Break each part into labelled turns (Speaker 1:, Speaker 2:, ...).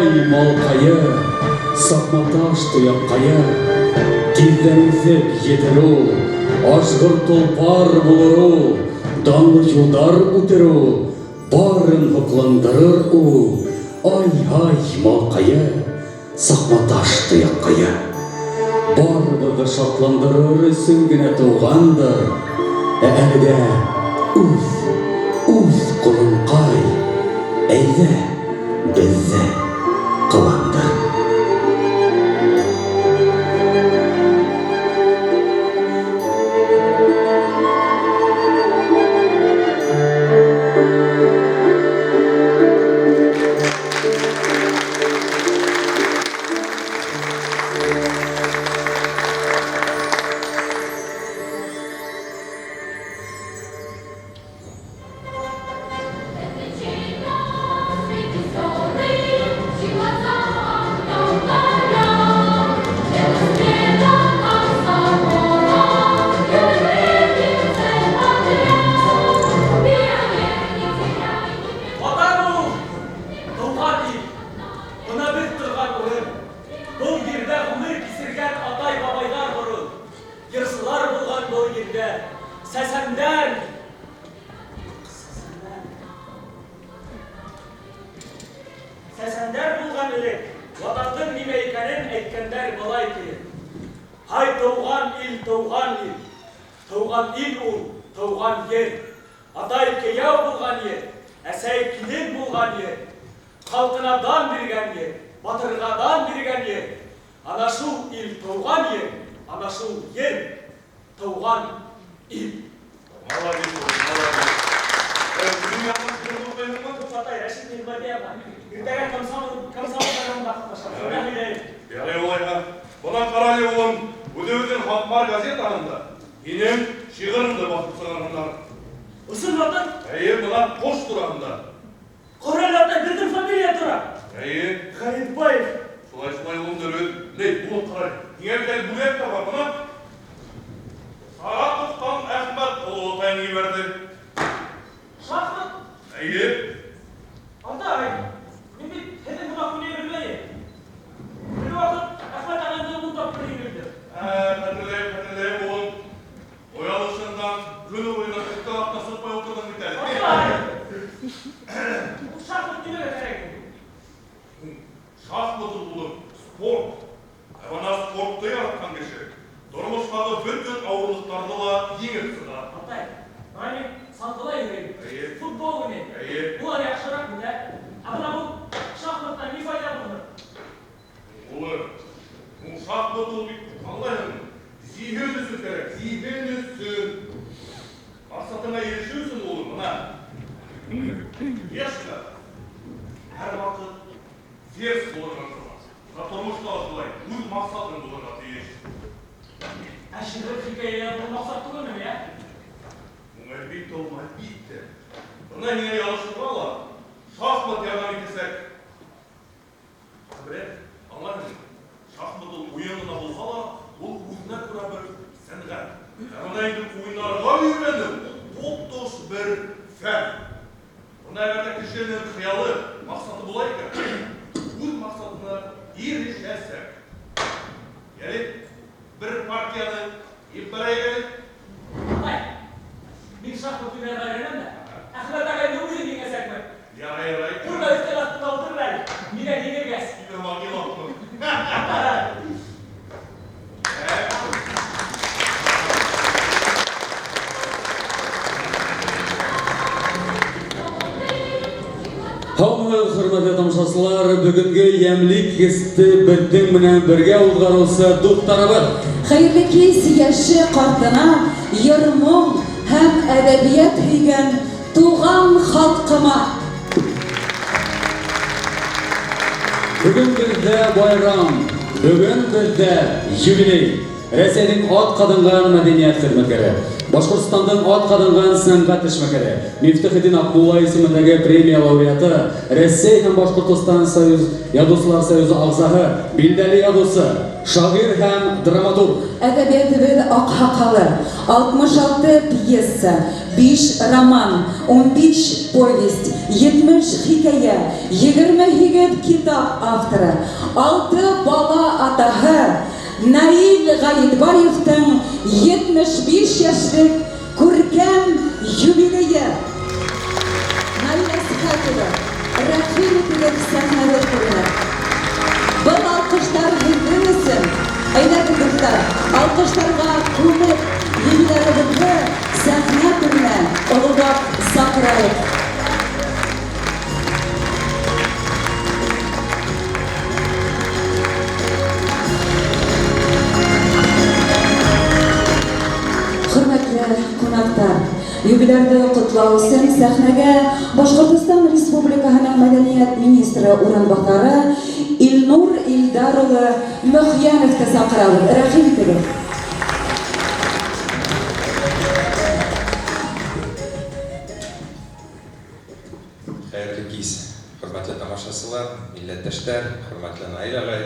Speaker 1: Ай, малҡайы, саҡматаш тояҡҡайы, Тиҙҙән үҫеп етер ул, ажғыр толпар булыр ул, Данлы юлдар үтер ул, барын һоҡландырыр ул. Ай-һай, малҡайы, саҡматаш тояҡҡайы. Барыбыҙҙы шатландырыр өсөн генә тыуғандыр, Ә әле дә үҫ, үҫ, ҡолонҡай, әйҙә, беҙҙе ҡыуандыр.
Speaker 2: Ватан ул, тыуған ил. Бына беҙ торған урын. Был ерҙә ғүмер кисергән атай-бабайҙар борон. Йырсылар булған был ерҙә. Сәсәндәр. Сәсәндәр. Сәсәндәр булған элек. Ватандың нимә икәнен әйткәндәр былай тиеп. Һай, тыуған ил, тыуған ил. Тыуған ил ул, тыуған ер. Атай кейәү булған ер, әсәй килен булған ер. Халҡына дан биргән ер, батырға дан биргән ер. Ана шул ил тыуған ер, ана шул ер тыуған ил.
Speaker 3: Молодец, молодец. Минең яңы шиғырҙы уҡыйһыңмы?
Speaker 2: Атай, Рәшит Ниғмәтиевна, иртәгә комсомол байрамында ҡатнашам. Шунда һөйләйем.
Speaker 3: Ярай улайһа. Бына ҡара әле, улым, үҙебеҙҙең Һаҡмар газетаһында һинең шиғырыңды баҫып сығарғандар.
Speaker 2: Ысын, атай?
Speaker 3: Эйе, бына ҡош тураһында.
Speaker 2: Ҡара әле, атай, беҙҙең фамилия тора.
Speaker 3: Эйе.
Speaker 2: Ғәйетбаев.
Speaker 3: Шулай, шулай, улым, дөрөҫ. Ни, улым, ҡара әле. Һиңә бит әле бүләк тә бар, бына. Саратовтан Әхмәт оло атайың ебәрҙе.
Speaker 2: Шахмат?
Speaker 3: Эйе.
Speaker 2: Атай, мин бит һеҙҙең һымаҡ уйнай белмәйем. Бер ваҡыт Әхмәт ағайымды ун тапҡыр еңелдем.
Speaker 3: Ә, хәтерләйем, хәтерләйем, улым. Оялышыңдан көнө буйына өҫтәл артына сыҡмай ултырҙың бит әле.
Speaker 2: Атай! Ул шахмат нимәгә кәрәк?
Speaker 3: Шахмат ул, улым, спорт. Ә бына спортты яратҡан кеше тормоштағы бөтөн ауырлыҡтарҙы ла еңеп сыға.
Speaker 2: Атай, бына мин саңғыла йөрөйөм.
Speaker 3: Эйе.
Speaker 2: Футбол уйнайым.
Speaker 3: Эйе.
Speaker 2: Улар яҡшыраҡ бит, ә? Ә бына был шахматтан ни файҙа булыр?
Speaker 3: Улым, ул шахмат ул бит, аңлайһыңмы? Зиһен өсөн кәрәк, зиһен өсөн. Маҡсатыңа ирешеү өсөн, улым, бына. Пешка һәр ваҡыт ферзь булырға тырыша. Бына тормошта ла шулай, үҙ маҡсатың булырға тейеш.
Speaker 2: Ә шиғыр хикәйәләр был маҡсат түгелме, ә?
Speaker 3: Ул әлбиттә, ул әлбиттә. Бына һиңә ялышырға ла шахмат ярҙам итәсәк. Хәбирә, аңлайһыңмы? Шахмат ул уйын ғына булһа ла, ул үҙенә күрә бер сәнғәт. Ә бына инде уйнарға өйрәнеү ул тотош бер фән. Бына әгәр ҙә кешенең хыялы, маҡсаты була икән, үҙ маҡсатына ирешәсәк. Йәле, бер партияны ебәрәйек әле.
Speaker 2: Атай, мин шахмат уйнарға өйрәнәм дә, Әхмәт ағайҙы үҙем еңәсәкмен.
Speaker 3: Ярай, ярай.
Speaker 2: Күрмә өҫтәл аҫтында ултырыр әле, минән еңелгәс.
Speaker 3: Һинең һымаҡ илапмын.
Speaker 1: Һаумыһығыҙ, хөрмәтле тамашасылар, бөгөнгө йәмле кисте беҙҙең менән бергә уҙғарыусы дуҫтарыбыҙ.
Speaker 4: Хәйерле кис, йәше ҡартына йыр-моң һәм әҙәбиәт һөйгән туған халҡыма.
Speaker 1: Бөгөн беҙҙә байрам, бөгөн беҙҙә юбилей. Рәсәйнең атҡаҙанған мәҙәниәт хеҙмәткәре, Башҡортостандың атҡаҙанған сәнғәт эшмәкәре, Мифтахетдин Аҡмулла исемендәге премия лауреаты, Рәсәй һәм Башҡортостан Союз Яҙыусылар союзы ағзаһы, билдәле яҙыусы, шағир һәм драматург.
Speaker 4: Әҙәбиәтебеҙ аҡһаҡалы, 66 пьеса, биш роман, 15 повесть, 70 хикәйә, 28 китап авторы, алты бала атаһы Наил Ғәйетбаевтың 75 йәшлек күркәм юбилейы. Наил Әсхәт улы, рәхим итегеҙ сәхнәбеҙ түренә. Был алҡыштар һеҙҙең өсөн. Әйҙәгеҙ, дуҫтар, алҡыштарға күмеп, юбилярыбыҙҙы сәхнә түренә ололап саҡырайыҡ. Хөрмәтле ҡунаҡтар, юбилярҙы ҡотлау өсөн сәхнәгә Башҡортостан Республикаһының мәҙәниәт министры урынбаҫары Илнур Илдар улы Мөхйәновты саҡырабыҙ. Рәхим итегеҙ.
Speaker 5: Хәйерле кис, хөрмәтле тамашасылар, милләттәштәр, хөрмәтле Наил ағай.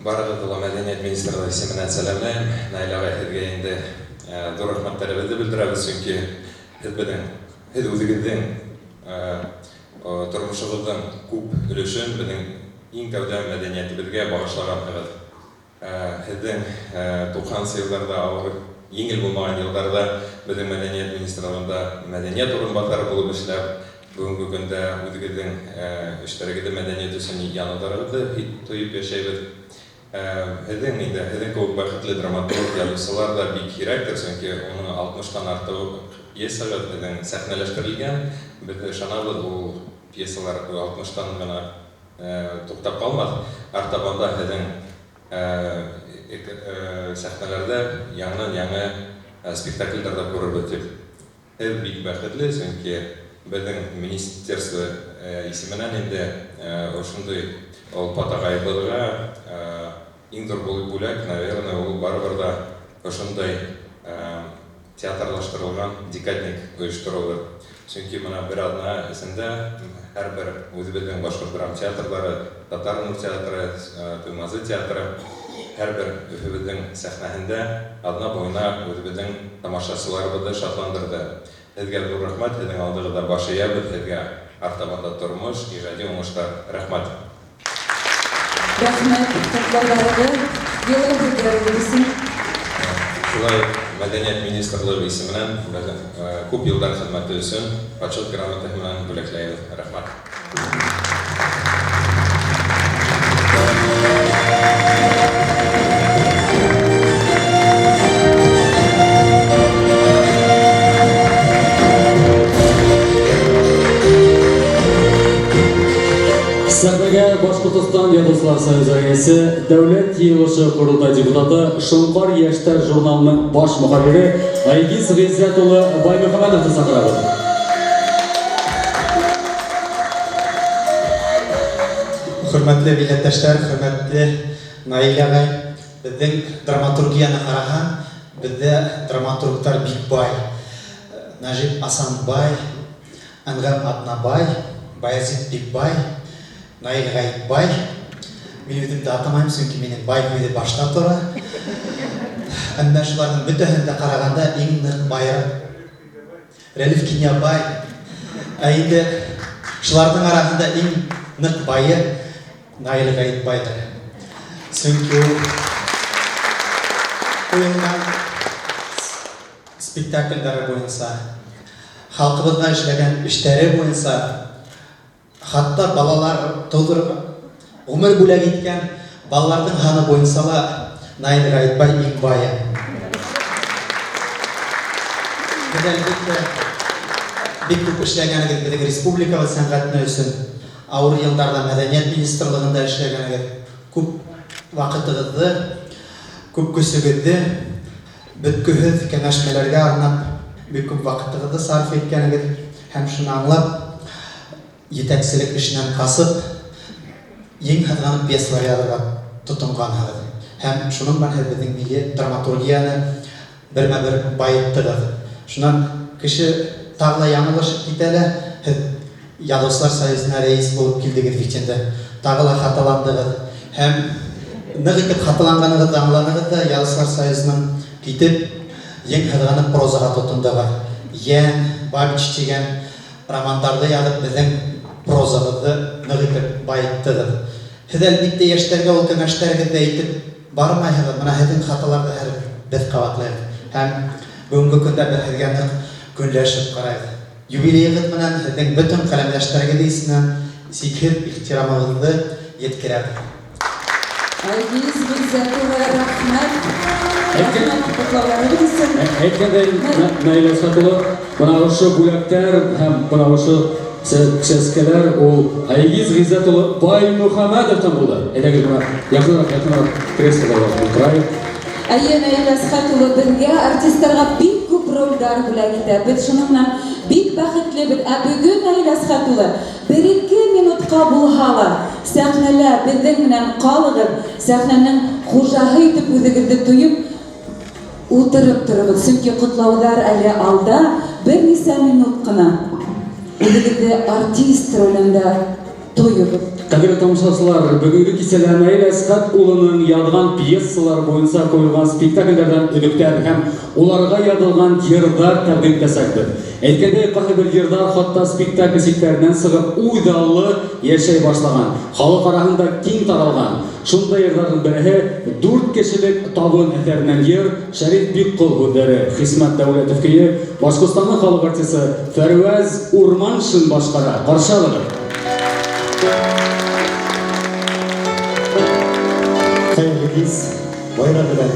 Speaker 5: Барығыҙҙы ла Мәҙәниәт министрлығы исеменән сәләмләйем. Наил ағай, һеҙгә инде ҙур рәхмәттәребеҙҙе белдерәбеҙ, сөнки һеҙ беҙҙең, һеҙ үҙегеҙҙең тормошоғоҙҙоң күп өлөшөн беҙҙең иң тәүҙә мәҙәниәтебеҙгә бағышлағанһығыҙ. Һеҙҙең туҡһансы йылдарҙа ауыр, еңел булмаған йылдарҙа беҙҙең Мәҙәниәт министрлығында мәҙәниәт урынбаҫары булып эшләп, бөгөнгө көндә үҙегеҙҙең эштәрегеҙҙе мәҙәниәт өсөн яныуҙарығыҙҙы тойоп йәшәйбеҙ. Һеҙҙең инде, һеҙҙең кеүек бәхетле драматург, яҙыусылар ҙа бик һирәктер, сөнки уның алтмыштан артыу пьесағыҙ һеҙҙең сәхнәләштерелгән. Беҙ ышанабыҙ, ул пьесалар алтмыштан ғына туҡтап ҡалмаҫ. Артабан да һеҙҙең сәхнәләрҙә яңынан-яңы спектаклдәр ҙә күрербеҙ тип. Һеҙ бик бәхетле, сөнки беҙҙең министерство исеменән инде ошондай олпат ағайыбыҙға иң ҙур бүләк, наверное, ул барыбер ҙа ошондай театрлаштырылған декадник ойоштороулыр. Сөнки бына бер аҙна эсендә һәр бер үҙебеҙҙең башҡорт драма театрҙары, Татар нур театры, Туймазы театры, һәр бер Өфөбөҙҙөң сәхнәһендә аҙна буйына үҙебеҙҙең тамашасыларыбыҙҙы шатландырҙы. Һеҙгә ҙур рәхмәт, һеҙҙең алдығыҙҙа баш эйәбеҙ, һеҙгә артабан да тормош, ижади уңыштар. Рәхмәт.
Speaker 4: Рәхмәт ҡотлауҙарығыҙ, йылы һүҙҙәрегеҙ өсөн.
Speaker 5: Шулай уҡ Мәҙәниәт министрлығы исеменән беҙҙең күп йылдар хеҙмәте өсөн почет грамотаһы менән бүләкләйбеҙ. Рәхмәт.
Speaker 1: Сәхнәгә Башҡортостан Яҙыусылар союзы рәйесе, Дәүләт Йыйылышы Ҡоролтай депутаты, Шоңҡар йәштәр журналының баш мөхәррире Айгиз Ғиззәт улы Баймөхәмәтовты саҡырабыҙ.
Speaker 6: Хөрмәтле милләттәштәр, хөрмәтле Наил ағай, беҙҙең драматургияны ҡараһаң, беҙҙә драматургтар бик бай. Нәжип Асанбай, Әнғәм Атнабай, Баязит Бикбай, Наил Ғәйетбай. Мин үҙемде атамайым, сөнки минең бай һүҙе башта тора. Әммә шуларҙың бөтәһен дә ҡарағанда иң ныҡ байы Рәлиф Кинйәбай. Ә инде шуларҙың араһында иң ныҡ байы Наил Ғәйетбайҙыр. Сөнки ул ҡуйылған спектаклдәре буйынса, халҡыбыҙға эшләгән эштәре буйынса, хатта балалар тыуҙырған, ғүмер бүләк иткән балаларҙың һаны буйынса ла Наил Ғәйетбай иң байы. Беҙ, әлбиттә, бик күп эшләгәнегеҙ беҙҙең республикабыҙ сәнғәтенә өсөн, ауыр йылдарҙа мәҙәниәт министрлығында эшләгәнегеҙ, күп ваҡытығыҙҙы, күп көсөгөҙҙө бөткөһөҙ кәңәшмәләргә арнап, бик күп ваҡытығыҙҙы сарыф иткәнегеҙ һәм шуны аңлап, етәкселек эшенән ҡасып, ең һыҙғанып пьесалар яҙырға тотонғанһығыҙ. Һәм шуның менән һеҙ беҙҙең милли драматургияны бермә-бер байыттығыҙ. Шунан кеше тағы ла яңылышып китә лә, һеҙ Яҙыусылар союзына рәис булып килдегеҙ бит инде. Тағы ла хаталандығыҙ. Һәм ныҡ итеп хаталанғанығыҙҙы аңланығыҙ ҙа, Яҙыусылар союзынан китеп, ең һыҙғанып прозаға тотондоғоҙ. Йән, Бабич тигән романдарҙы яҙып, беҙҙең прозабыҙҙы ныҡ итеп байыттығыҙ. Һеҙ, әлбиттә, йәштәргә ул кәңәштәрегеҙҙе әйтеп бармайһығыҙ, бына һеҙҙең хаталарҙы һәр беҙ ҡабатлайбыҙ. Һәм бөгөнгө көндә беҙ һеҙгә ныҡ көнләшеп ҡарайбыҙ. Юбилейығыҙ менән һеҙҙең бөтөн ҡәләмдәштәрегеҙ исеменән сикһеҙ ихтирамыбыҙҙы еткерәбеҙ.
Speaker 4: Айгиз Гыйззәт улы, рәхмәт! Рәхмәт котлауларыгыз өчен.
Speaker 1: Әйткәндәй, Наил Әсхәт улы, бына ошо бүләктәр һәм бына ошо сәскәләр ул Айгиз Ғиззәт улы Баймөхәмәтовтан булды. Әйҙәгеҙ, бына якынраҡ, якынраҡ креслоға ултырайыҡ.
Speaker 4: Әйе, Наил Әсхәт улы беҙгә, артистларға, бик күп рольдар бүләк итә. Беҙ шуның менән бик бәхетлебеҙ. Ә бөгөн, Наил Әсхәт улы, бер-ике минутҡа булһа ла сәхнәлә беҙҙең менән ҡалығыҙ, сәхнәнең хужаһы итеп үҙегеҙҙе тойоп, ултырып тороғоҙ. Сөнки ҡотлауҙар әле алда, бер нисә минут ҡына үҙегеҙҙе артист ролендә тойоғоҙ.
Speaker 1: Ҡәҙерле тамашасылар, бөгөнгө кисәлә Наил Әсхәт улының яҙған пьесалар буйынса ҡуйылған спектаклдәрҙән өҙөктәр һәм уларға яҙылған йырҙар тәҡдим итәсәкбеҙ. Әйткәндәй, ҡайһы бер йырҙар хатта спектакль сиктәренән сығып, үҙаллы йәшәй башлаған, халыҡ араһында киң таралған. Шундай йырҙарҙың береһе Дүрт кешелек табын әҫәренән йыр, Шәриф Бикҡол һүҙҙәре, Хисмәт Дәүләтов көйө, Башҡортостандың халыҡ артисы Фәрүәз Урманшин башҡара. Ҡаршы алығыҙ.
Speaker 6: Хәйерле кис, байрам белән!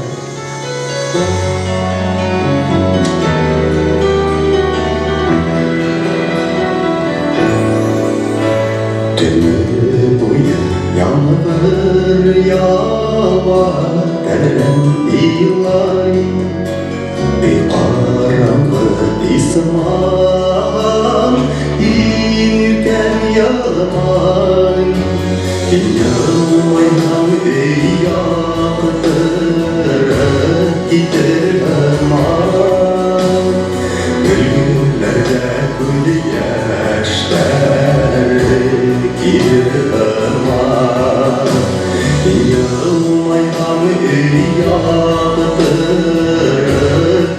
Speaker 7: Төне буйы ямғыр яуа, тәҙрәм илай. Өй ҡараңғы, исмаһам, һин иртән йылмай. Һин йылмайһаң, өй яҡтырып китер һыман. Көлгөләргә күҙ йәштәре килер һыман. Һин йылмайһаң, өй яҡтырып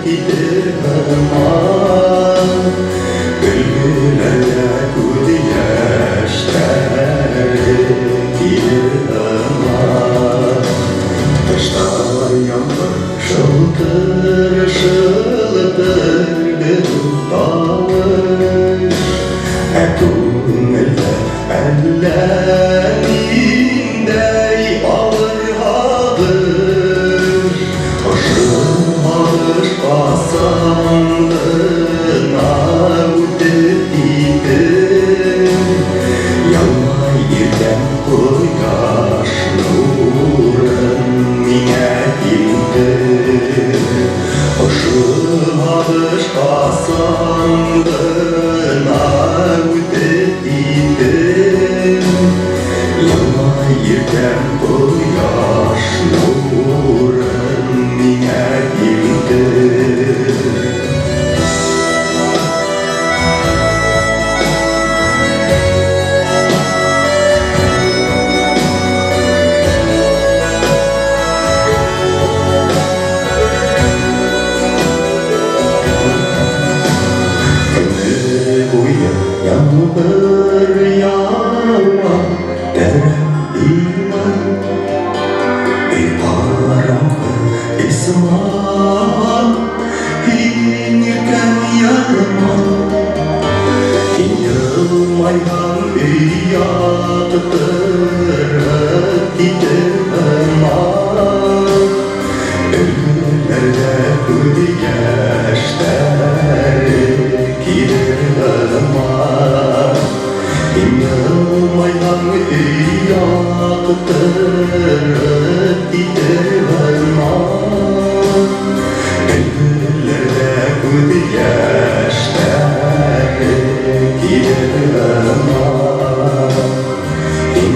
Speaker 7: китер һыман. Көлгөләргә күҙ йәштәре килер һыман. Тышта ямғыр шылтыр, шылтыр гөрөп тауыш. Ә күңелдә әллә ниндәй ауыр һағыш. Ошо һағыш ҡасан ғына үтеп китер. Ялмай иртән ҡояш нурын миңә илтер. Ошо һағыш ҡасан ғына үтеп китер. Ялмай иртән ҡояш нурын миңә илтер. Төне буйы ямғыр яуа, тәҙрәм илай. Өй ҡараңғы, исмаһам, һин иртән йылмай. Һин йылмайһаң, өй яҡтырып китер һыман. Көлгөләргә күҙ йәштәре килер һыман. Һин йылмайһаң, өй яҡтырып китер һыман. Көлгөләргә күҙ йәштәре килер һыман. Һин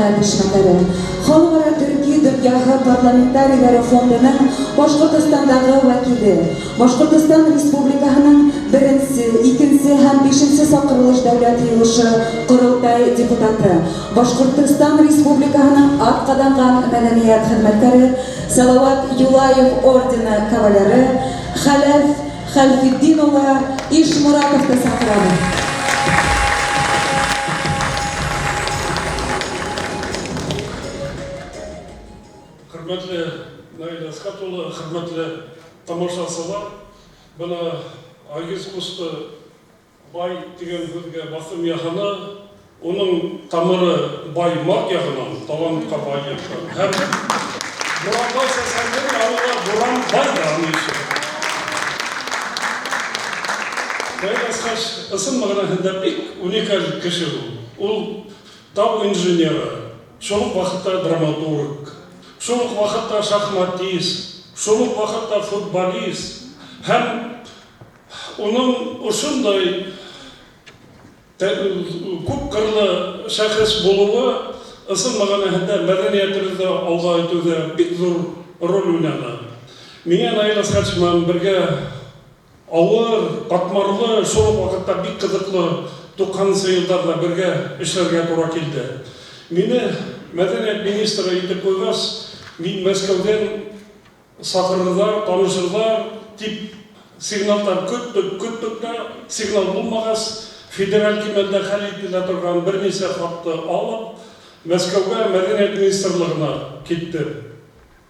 Speaker 4: сәнғәт эшмәкәре, Халыҡ-ара төрки донъяһы парламентарийҙары фондының Башҡортостандағы вәкиле, Башҡортостан Республикаһының беренсе, икенсе һәм бишенсе саҡырылыш Дәүләт Йыйылышы Ҡоролтай депутаты, Башҡортостан Республикаһының атҡаҙанған мәҙәниәт хеҙмәткәре, Салауат Юлаев ордены кавалеры Хәләф Хәлфетдин улы Ишморатовты саҡырабыҙ.
Speaker 8: Хөрмәтле Наил Әсхәт улы, хөрмәтле тамашасылар, бына Айгиз ҡусты бай тигән һүҙгә баҫым яһаны, уның тамыры баймаҡ яғынан, талантҡа бай яҡтан. Һәм Буранбай сәсәндең ауылы Буранбай ҙа аның өсөн. Наил Әсхәт ысын мәғәнәһендә бик уникаль кеше ул. Ул тау инженеры, шул уҡ ваҡытта драматург, шул уҡ ваҡытта шахматист, шул уҡ ваҡытта футболист һәм уның ошондай күп қырлы шәхес булыуы ысын мәғәнәһендә мәҙәниәтебеҙҙе алға итеүҙә бик ҙур роль уйнаны. Миңә Наил Әсхәтович менән бергә ауыр, ҡатмарлы, шул уҡ ваҡытта бик ҡыҙыҡлы 90-нсы йылдарҙа бергә эшләргә тура килде. Мине мәҙәниәт министры итеп ҡуйғас, мин Мәскәүҙән саҡырырҙар, танышырҙар тип сигналдар көттөк, көттөк тә, сигнал булмағас, федераль кимәлдә хәл ителә торған бер нисә хатты алып, Мәскәүгә мәҙәниәт министрлығына киттем.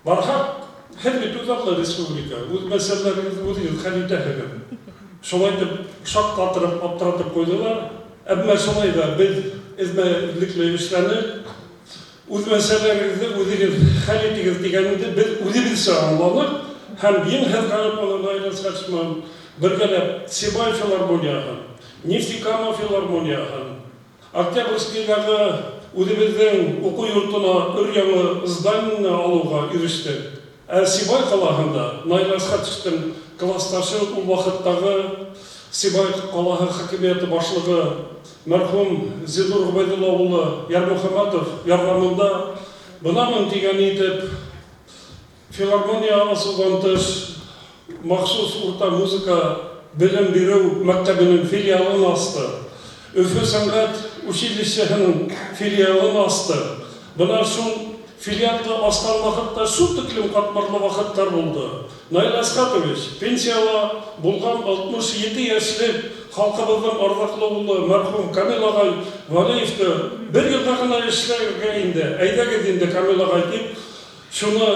Speaker 8: Барһаҡ, һеҙ бит үҙаллы республика, үҙ мәсьәләләрегеҙҙе үҙегеҙ хәл итәһегеҙ. Шулай итеп шаҡ ҡатырып, аптыратып ҡуйҙылар. Әммә шулай ҙа беҙ эҙмә-эҙлекле эшләнек. Үҙ мәсьәләләрегеҙҙе үҙегеҙ хәл итегеҙ тигәнде беҙ үҙебеҙсә аңланыҡ һәм ең һыҙғанып уны Наил Әсхәтович менән бергәләп Сибай филармонияһын, Нефтекама филармонияһын, Октябрьскийҙағы үҙебеҙҙең уҡыу йортона өр-яңы зданиены алыуға ирештек. Ә Сибай ҡалаһында Наил Әсхәтовичтың класташы, ул ваҡыттағы Сибай ҡалаһы хакимиәте башлығы мәрхүм Зиннур Ғөбәйҙулла улы Ярмөхәмәтов ярҙамында бынамын тигән итеп филармония асыуҙан тыш махсус урта музыка белем биреү мәктәбенең филиалын асты. Өфө сәнғәт училищеһының филиалын асты. Бына шул филиалды асҡан ваҡытта шул тиклем ҡатмарлы ваҡыттар булды. Наил Әсхәтович пенсияла булған 67 йәшлек халҡыбыҙҙың арҙаҡлы улы мәрхүм Камил ағай Вәлиевты бер йылға ғына эшләргә инде, әйҙәгеҙ инде Камил ағай тип, шуны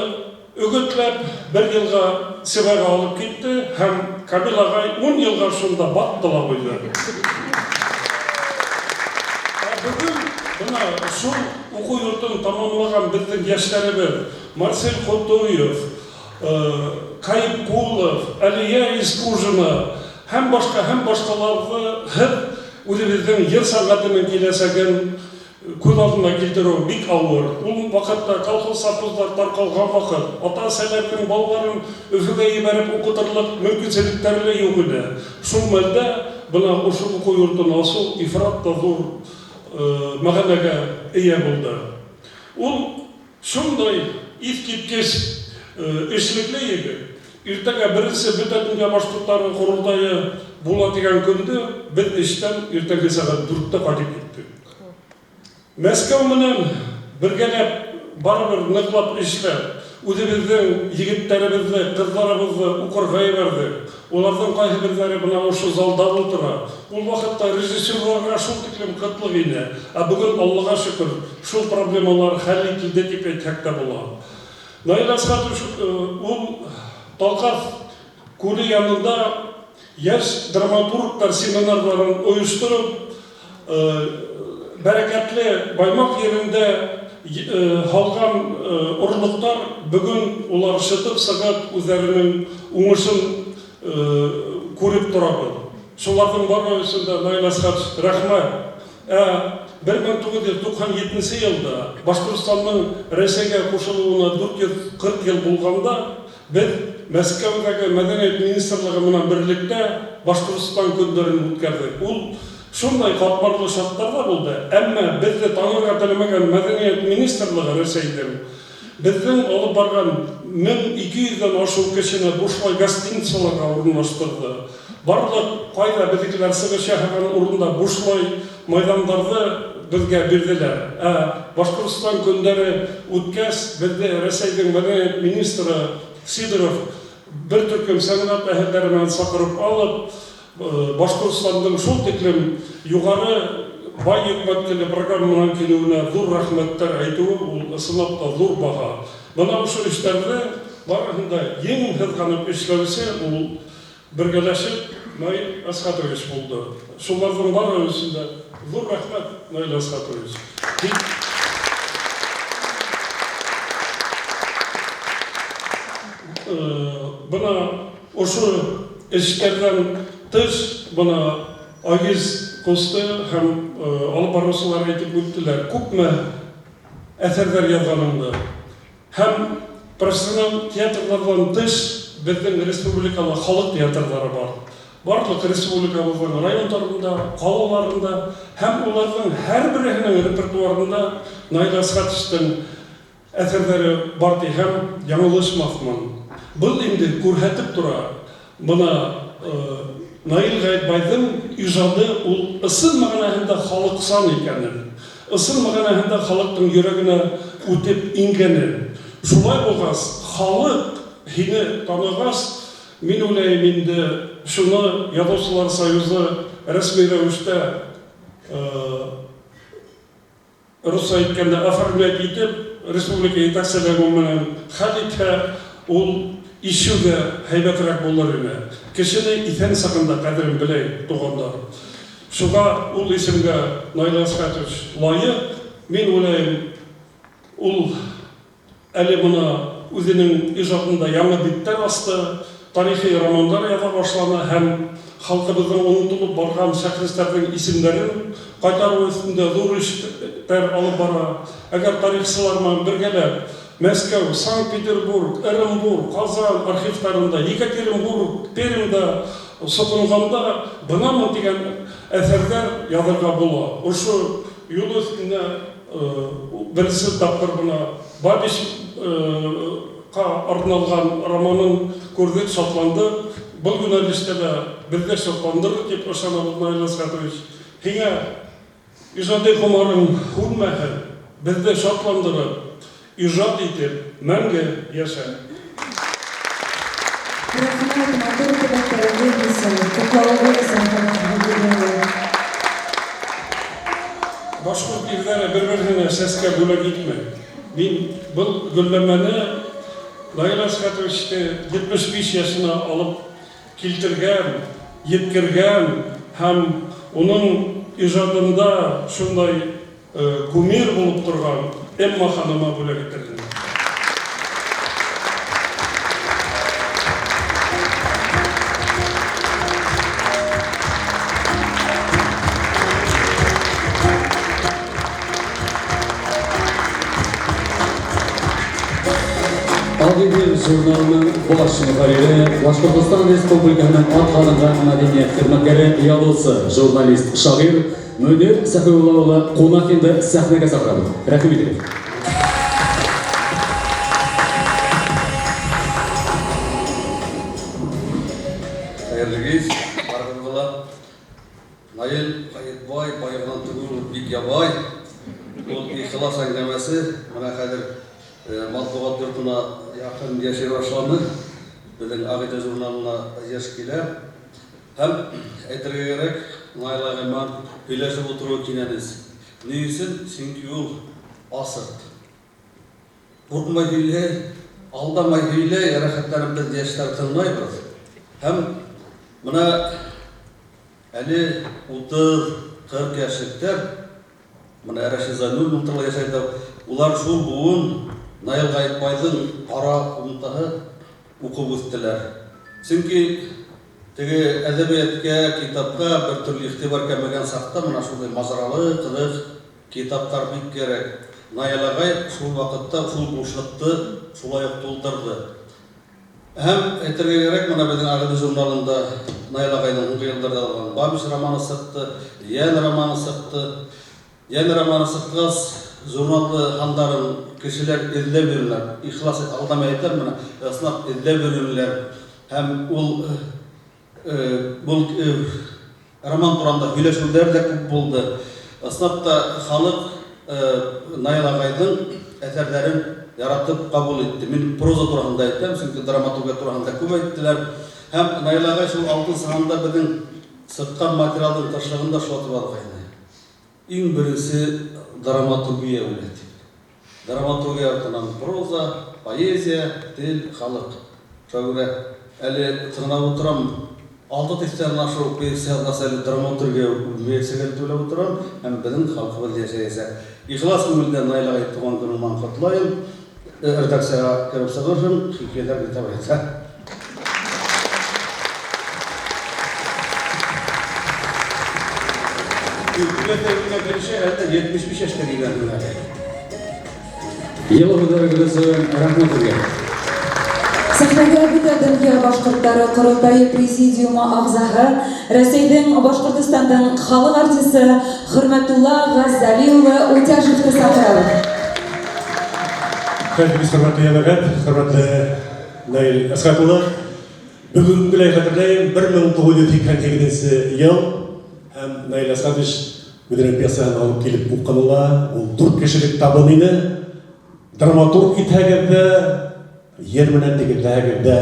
Speaker 8: өгөтләп бер йылға Сибайға алып китте һәм Камил ағай 10 йылға шунда батты ла ҡуйҙы. Ә бөгөн бына шул уҡыу йортон тамамлаған беҙҙең йәштәребеҙ Марсель Ҡотоев, Каип Кулов, Әлиә Искужина һәм башҡа һәм башҡаларҙы һеҙ үҙебеҙҙең йыр сәнғәтенең киләсәген күҙ алдына килтереү бик ауыр. Ул ваҡытта колхоз, совхоздар тарҡалған ваҡыт, ата-әсәләрҙең балаларын Өфөгә ебәреп уҡытырлыҡ мөмкинселектәре лә юҡ ине. Шул мәлдә бына ошо уҡыу йортон асыу ифрат та ҙур мәғәнәгә эйә булды. Ул шундай иҫ киткес эшлекле егет. Иртәгә беренсе бөтә донъя башҡорттары ҡоролтайы була тигән көндө беҙ эштән иртәнге сәғәт 4-тә ҡайтып киттек. Мәскәү менән бергәләп барыбер ныҡлап эшләп, үҙебеҙҙең егеттәребеҙҙе, ҡыҙҙарыбыҙҙы уҡырға ебәрҙек. Уларҙың ҡайһы берҙәре бына ошо залда ултыра. Ул ваҡытта режиссерҙарға шул тиклем ҡытлыҡ ине. Ә бөгөн Аллаға шөкөр, шул проблемалар хәл ителде тип әйтһәк тә була. Наил Әсхәтович ул Талҡаҫ күле янында йәш драматургтар семинарҙарын ойоштороп, бәрәкәтле Баймаҡ ерендә һалған орлоҡтар бөгөн улар шытып сығып үҙҙәренең уңышын күреп торабыҙ. Шуларҙың бары өсөн дә Наил Әсхәтович рәхмәт. Ә 1997 йылда Башҡортостандың Рәсәйгә ҡушылыуына 440 йыл булғанда беҙ Мәскәүҙәге мәҙәниәт министрлығы менән берлектә Башҡортостан көндәрен үткәрҙек. Ул Шундай катмарлы шартлар да булды, әмма беҙҙе танырға теләмәгән мәҙәниәт министрлығы Рәсәйҙең беҙҙең алып барған 1200-дән ашыу кешене бушлай гостиницаларға урынлаштырҙы. Барлыҡ ҡайҙа беҙҙекеләр сығыш яһаған урында бушлай майҙандарҙы беҙгә бирҙеләр. Ә Башҡортостан көндәре үткәс, беҙҙе Рәсәйҙең мәҙәниәт министры Сидоров бер төркөм сәнғәт әһелдәре менән саҡырып алып, Башҡортостандың шул тиклем юғары бай йөкмәткеле программанан килеүенә ҙур рәхмәттәр әйтеүе ул ысынлап та ҙур баһа. Бына ошо эштәрҙе барыһын да ең һыҙғанып эшләүсе ул бергәләшеп Наил Әсхәтович булды. Шуларҙың бары өсөн дә ҙур рәхмәт, Наил Әсхәтович. Бына ошо эштәрҙән тыш бына Агиз ҡусты һәм алып барыусылар әйтеп үттеләр, күпме әҫәрҙәр яҙғаныңды. Һәм профессионал театрҙарҙан тыш беҙҙең республикала халыҡ театрҙары бар. Барлыҡ республикабыҙҙың райондарында, ҡалаларында һәм уларҙың һәр береһенең репертуарында Наил Әсхәтовичтың әҫәрҙәре бар тиһәм, яңылышмаҫмын. Был инде күрһәтеп тора. Бына Наил Ғәйетбайҙың ижады ул ысын мәғәнәһендә халыҡсан икәнен, ысын мәғәнәһендә халыҡтың йөрәгенә үтеп ингәнен. Шулай булғас, халыҡ һине танығас, мин уйлайым инде шуны Яҙыусылар союзы рәсми рәүештә русса әйткәндә оформлять итеп, республика етәкселеге менән хәл итһә, ул ишеү ҙә һәйбәтерәк булыр ине. Кешене иҫән сағында ҡәҙерен беләйек, туғандар. Шуға ул исемгә Наил Әсхәтович лайыҡ. Мин уйлайым, ул әле бына үҙенең ижадында яңы биттәр асты, тарихи романдар яҙа башланы һәм халҡыбыҙҙың онотолоп барған шәхестәрҙең исемдәрен ҡайтарыу өҫтөндә ҙур эштәр алып бара. Әгәр тарихсылар менән бергәләп Мәскәү, Санкт-Петербург, Ырымбур, Ҡазан архивтарында, Екатеринбург, Пермьдә соҡонғанда бынамын тигән әҫәрҙәр яҙырға була. Ошо юл өҫтөндә беренсе тапҡыр бына Бабич ҡа арналған романын күрҙек, шатландыҡ. Был йүнәлештә лә беҙҙе шатландырыр тип ышанабыҙ, Наил Әсхәтович. Һиңә ижади ҡомарың һүнмәһен, беҙҙе шатландырып, ижад итеп, мәңге йәшә.
Speaker 4: Рәхмәт, матур теләктәрегеҙ өсөн, ҡотлауығыҙ өсөн.
Speaker 8: Башҡорт ирҙәре бер-береһенә сәскә бүләк итмәй. Мин был гөлләмәне Наил Әсхәтовичте 75 йәшенә алып килтергән, еткергән һәм уның ижадында шундай кумир булып торған Эмма ханыма бүләк иттерҙем.
Speaker 1: Ағиҙел журналының баш мөхәррире, Башҡортостан Республикаһының атҡаҙанған мәҙәниәт хеҙмәткәре, яҙыусы, журналист, шағир Мөнир Сәхиулла улы Ҡунаҡинды сәхнәгә саҡырабыҙ. Рәхим итегеҙ.
Speaker 9: Хәйерле кис, барығыҙға ла. Наил Ғәйетбай байығынан түгел, ул бик ябай. Ул ихлас әңгәмәсе. Бына хәҙер матбуғат йортона яҡын йәшәй башланы. Беҙҙең Ағиҙел журналына йыш килә. Һәм әйтергә кәрәк, Наил ағай менән һөйләшеп ултырыуы кинәнес. Ни өсөн? Сөнки ул асыҡ. Ҡурҡмай һөйләй, алдамай һөйләй, рәхәтләнеп беҙ йәштәр тыңлайбыҙ. Һәм бына әле 30-40 йәшлектәр, бына Рәшит Зайнуллин турала йәшәй, улар шул быуын Наил Ғәйетбайҙың ҡара ҡумтаһы уҡып үҫтеләр. Сөнки теге әҙәбиәткә, китапҡа бер төрлө иғтибар кәмегән саҡта бына шундай мажаралы, ҡыҙыҡ китаптар бик кәрәк. Наил ағай шул ваҡытта шул бушлыҡты шулай уҡ тултырҙы. Һәм әйтергә кәрәк, бына беҙҙең Ағиҙел журналында Наил ағайҙың һуңғы йылдарҙа яҙған Бабич романы сыҡты, Йән романы сыҡты. Йән романы сыҡҡас, журналды һандарын кешеләр эҙләп йөрөнөләр. Ихлас алдамай әйтәм, бына ысынлап эҙләп йөрөнөләр. Һәм ул был роман тураһында һөйләшеүҙәр ҙә күп булды. Ысынлап та халыҡ Наил ағайҙың әҫәрҙәрен яратып ҡабул итте. Мин проза тураһында әйтәм, сөнки драматургия тураһында күп әйттеләр. Һәм Наил ағай шул алтынсы һанда беҙҙең сыҡҡан материалдың тышлығында шулатып алғайны. Иң беренсе драматургия үлә тип. Драматургия артынан проза, поэзия, тел, халыҡ. Шуға күрә әле тыңлап ултырам, алты тиҫтәнән ашыу пьеса яҙғас, әле драматургия үлмәйәсәк әле тип уйлап ултырам, һәм беҙҙең халҡыбыҙ йәшәйәсәк. Ихлас күңелдән Наил ағай тыуған көнө менән ҡотлайым. Редакцияға кереп сығырһың, хикәйәләр китап ята. Килешә, әлдә 75 йәшкә килгән әле.
Speaker 1: Йылы һүҙҙәрегеҙ өсөн рәхмәт һеҙгә.
Speaker 4: Сәхнәгә бөтә донъя башҡорттары ҡоролтайы президиумы ағзаһы, Рәсәйҙең Башҡортостандың халыҡ артисы Хөрмәтулла Ғәззәли улы Утяжевты саҡырабыҙ.
Speaker 10: Хәерле хөрмәтле йәмәғәт, хөрмәтле Наил Әсхәт улы. Бөгөнгөләй хәтерләйем, 1988 йыл һәм Наил Әсхәтович үҙенең пьесаһын алып килеп уҡыны ла, ул дүрт кешелек табын ине. Драматург итһәгеҙ ҙә, ер менән тигеҙләһәгеҙ ҙә,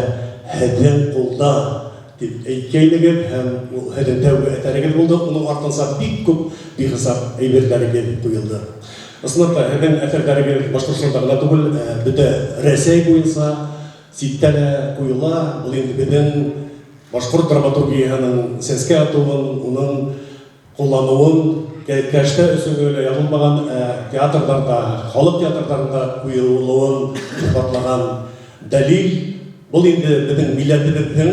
Speaker 10: һеҙҙең ҡулда тип әйткәйнегеҙ, һәм ул һеҙҙең тәүге әҫәрегеҙ булды. Уның артынса бик күп бихисап әйберҙәрегеҙ ҡуйылды. Ысынлап та, һеҙҙең әҫәрҙәрегеҙ Башҡортостанда ғына түгел, бөтә Рәсәй буйынса ситтә лә ҡуйыла. Был инде беҙҙең башҡорт драматургияһының сәскә атыуын, уның ҡулланыуын кәштә өсөн генә яҙылмаған, театрҙарҙа, халыҡ театрҙарында ҡуйылыуын иҫбатлаған дәлил. Был инде беҙҙең милләтебеҙҙең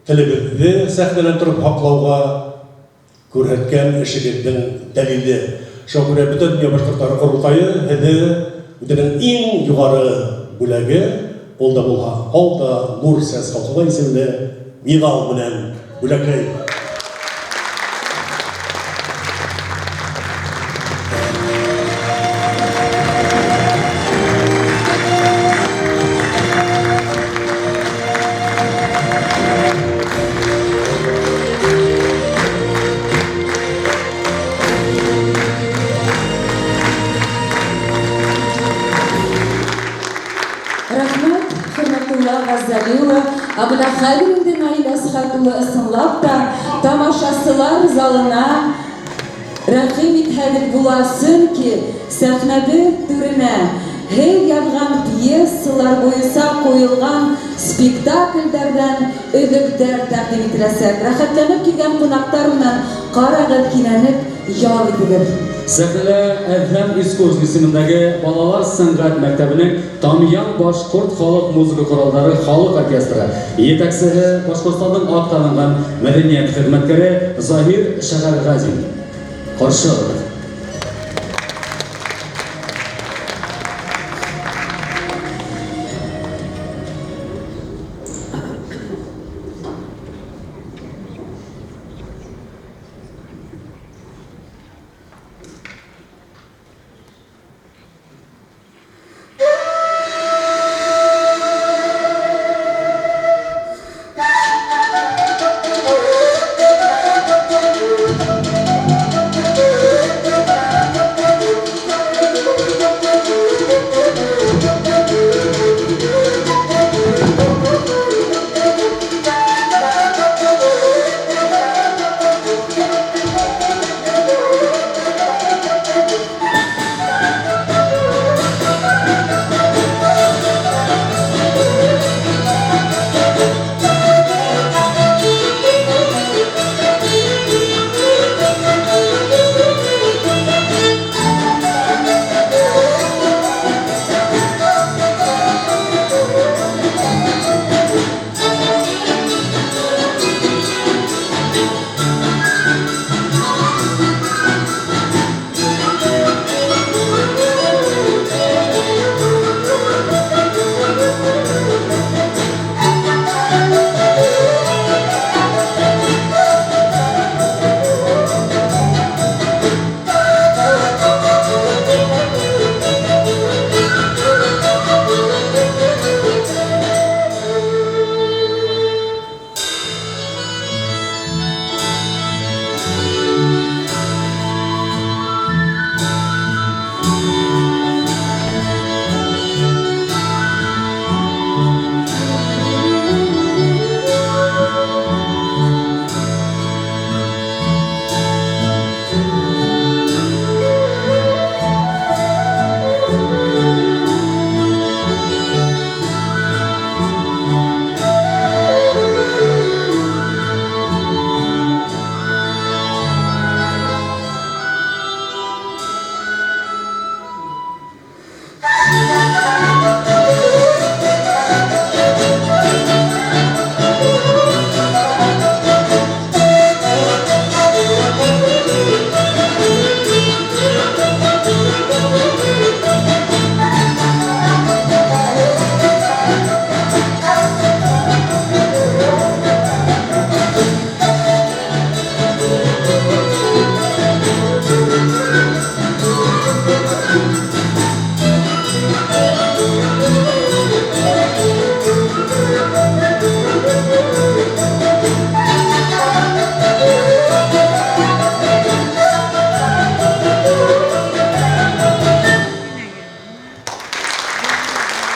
Speaker 10: телебеҙҙе сәхнәнән тороп һаҡлауға күрһәткән эшегеҙҙең дәлиле. Шуға күрә бөтә донъя башҡорттары ҡоролтайы һеҙҙе үҙенең иң юғары бүләге, ул да булһа Алда нур сәс халҡына исемле миҙал менән бүләкләй.
Speaker 4: Рәхмәт, Хөрмәтулла Ғәззәли улы. Ә бына хәҙер инде Наил Әсхәт улы ысынлап та тамашасылар залына рәхим итһәгеҙ була, сөнки сәхнәбеҙ түренә һеҙ яҙған пьесалар буйынса ҡуйылған спектаклдәрҙән өҙөктәр тәҡдим ителәсәк. Рәхәтләнеп килгән ҡунаҡтар менән ҡарағыҙ, кинәнеп ял итегеҙ.
Speaker 1: Сәхнәлә Әҙһәм Искурс исемендәге балалар сәнғәт мәктәбенең Тамъян башҡорт халыҡ музыка ҡоралдары халыҡ оркестры етәксеһе Башҡортостандың атҡаҙанған мәҙәниәт хеҙмәткәре Заһир Шәһәрғазин. Ҡаршы алығыҙ.
Speaker 7: Thank you.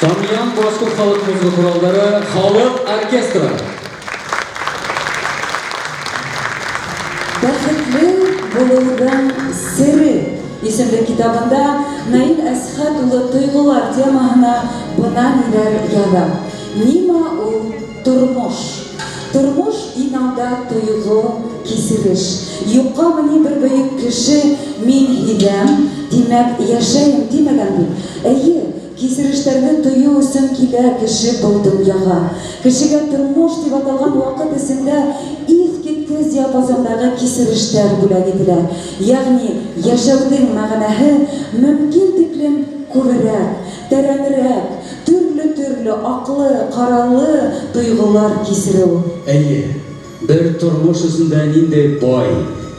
Speaker 1: Тамьян башҡорт халыҡ музыка ҡоралдары халыҡ оркестры.
Speaker 4: Бәхетле булыуҙың сере исемле китабында Наил Әсхәт улы тойғолар темаһына бына ниҙәр яҙа. Нимә ул тормош? Тормош иң алда тойғо, кисереш. Юҡҡамы ни бер бөйөк кеше мин һиҙәм, тимәк йәшәйем тимәгән бит. Эйе, кисерештәрҙе тойоу өсөн килә кеше был донъяға. Кешегә тормош тип аталған ваҡыт эсендә иҫ киткес диапазондағы кисерештәр бүләк ителә. Йәғни йәшәүҙең мәғәнәһе мөмкин тиклем күберәк, тәрәнерәк, төрлө-төрлө аҡлы, ҡаралы тойғолар кисереү.
Speaker 1: Эйе, бер тормош эсендә ниндәй бай,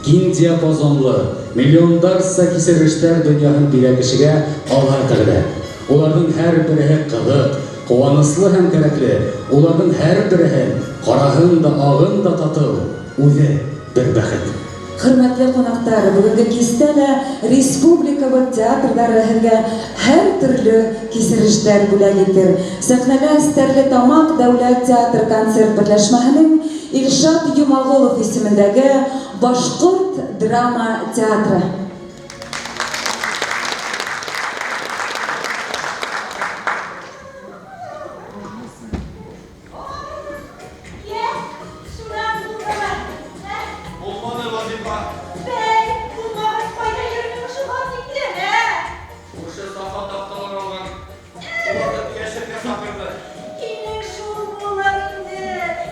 Speaker 1: киң диапазонлы, миллиондарса кисерештәр донъяһын бирә кешегә Аллаһ Тәғәлә. Уларҙың һәр береһе ҡыҙыҡ, ҡыуаныслы һәм кәрәкле. Уларҙың һәр береһен ҡараһын да, ағын да татыу, үҙе бер бәхет.
Speaker 4: Хөрмәтле ҡунаҡтар, бөгөнгө кистә лә республикабыҙ театрҙары һеҙгә һәр төрлө кисерештәр бүләк итер. Сәхнәлә Стәрлетамаҡ дәүләт театр концерт берләшмәһенең Илшат Йомағолов исемендәге Башҡорт драма театры.
Speaker 11: Йә, шунан булдымы? Ә?
Speaker 3: Булманы, Вазифа.
Speaker 11: Бәй, булмағас, ҡайҙа йөрөнөң ошоға тиклем, ә?
Speaker 3: Күрше Сафа таҡталар алған. Шуларҙы төйәшергә саҡырҙы.
Speaker 11: Һинең шул булыр инде.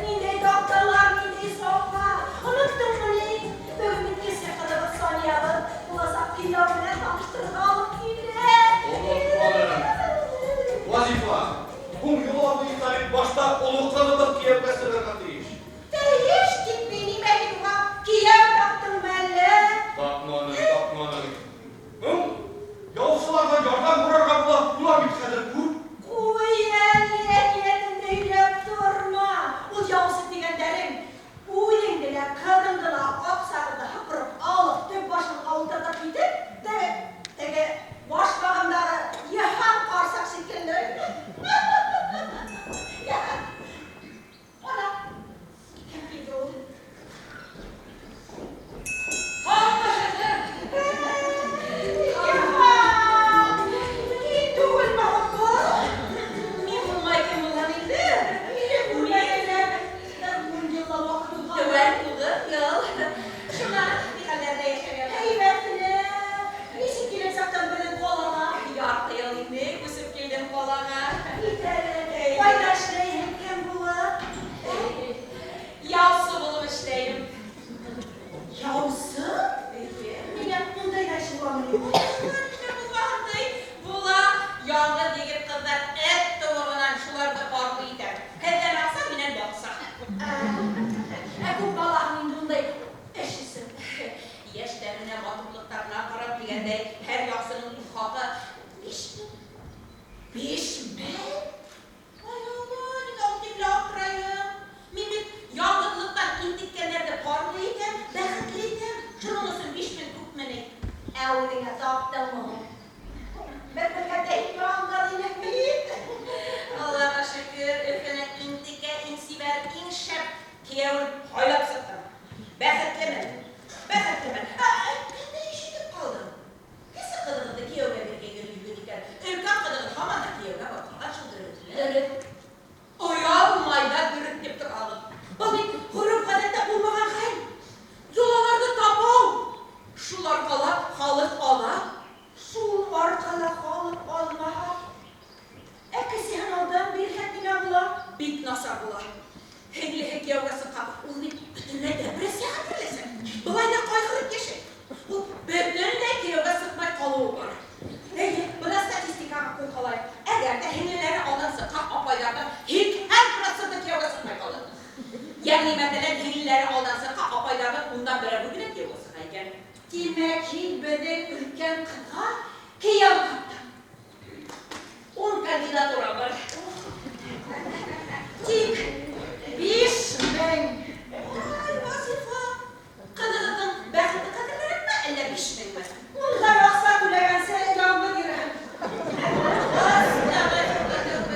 Speaker 11: Ниндәй таҡталар, ниндәй Сафа. Оноттоңмо ни? Бөгөн бит кесе ҡыҙыбыҙ Саниябыҙ буласаҡ кейәү менән таныштырырға алып килә.
Speaker 3: Онотманым. Вазифа, һуң йола буйынса бит башта оло ҡыҙыбыҙ кейәүгә сығырға тейеш.
Speaker 11: Тейеш тип мин нимә мин уға кейәү таптыңмы әллә?
Speaker 3: Тапманым, тапманым. Һуң, яусыларҙан ярҙам һорарға була, улар бит хәҙер күп.
Speaker 11: Ҡуй әле, әкиәтеңде һөйләп торма. Ул яусы тигәндәрең үҙеңде лә, ҡыҙыңды ла аҡсағыҙҙы һыпырып алып, төп башын ултыртып китеп, теге, теге башмағындағы Йыһан ҡарсыҡ шикелле. Ана, кем килде ул? Йыһан! Һин түгелме һуң был? Мин булмай кем булһын инде? Мине күрмәгәнгә 10 йыллап ваҡыт уҙған.
Speaker 12: Теүәл 9 йыл. Шунан ни хәлләрҙә йәшәгән?
Speaker 11: Һәйбәт. Нисек килеп сыҡтың беҙҙең ҡалаға?
Speaker 12: Ярты йыл инде күсеп килдем ҡалаға.
Speaker 11: Китәле. Ҡайҙа эшләйһең, кем булып?
Speaker 12: Яусы булып эшләйем.
Speaker 11: Яусы?
Speaker 12: Эйе.
Speaker 11: Ниңә ундай ҙа эш буламы ни?
Speaker 12: Нишләп булмаһын ти? Була. Яңғыҙ егет ҡыҙҙар эт тыуығынан шуларҙы ҡарлы итә. Һеҙҙән аҡса, минән баҡса.
Speaker 11: Ә күп балаһың инде ундай эш өсөн?
Speaker 12: Йәштәренә, матурлыҡтарына ҡарап дигәндәй, һәр яҡсының үҙ хаҡы 5000. 5000? Ай Алла, ниңә ул тикле аптырайым? Мин бит яңғыҙлыҡтан интеккәндәрҙе парлы итәм, бәхетле итәм. Шуның өсөн 5000 күпме ни?
Speaker 11: Ә үҙеңә таптыңмы һуң? Бер белгәндә һин яңғыҙ инең бит.
Speaker 12: Аллаға шөкөр, Өфөнөң иң текә, иң сибәр, иң шәп кейәүен һайлап сыҡтым. Бәхетлемен. Бәхетлемен. Мин дә ишетеп ҡалдым. Кесе ҡыҙығыҙҙы кейәүгә бирергә йөрөйһөгөҙ икән. Өлкән ҡыҙығыҙ һаман да кейәүгә бармаған, шул дөрөҫмө?
Speaker 11: Дөрөҫ.
Speaker 12: Оялмай ҙа дөрөҫ тип торағыҙ. Был бит ғөрөф-ғәҙәттә булмаған хәл. Йолаларҙы тапау. Шул арҡала халыҡ ала.
Speaker 11: Шул арҡала халыҡ алмаһа, ә кесеһен алдан бирһәк нимә була?
Speaker 12: Бик насар була. Һеңлеһе кейәүгә сыҡҡан, ул бит бөтөнләй депрессияға биреләсәк. Былай ҙа ҡайғырып йәшәй. Ул бөтөнләй кейәүгә сыҡмай ҡалыуы бар. Эйе, бына статистикаға ҡул һалайыҡ. Әгәр ҙә һеңлеләре алдан сыҡҡан апайҙарҙың 80 проценты кейәүгә сыҡмай ҡалыр. Йәғни, мәҫәлән, һеңлеләре алдан сыҡҡан апайҙарҙың ундан берәүе генә кейәүгә сыға икән.
Speaker 11: Тимәк, һин беҙҙең өлкән ҡыҙға кейәү таптың.
Speaker 12: 10 кандидатура бар.
Speaker 11: Тик 5000.
Speaker 12: Ай, Вазифа, ҡыҙығыҙҙың бәхете ҡәҙерлерәкме, әллә 5000-ме?
Speaker 11: Ундай аҡса түләгәнсе яңғыҙ йөрөһөн.
Speaker 12: Әстәғәфирулла, тәүбә.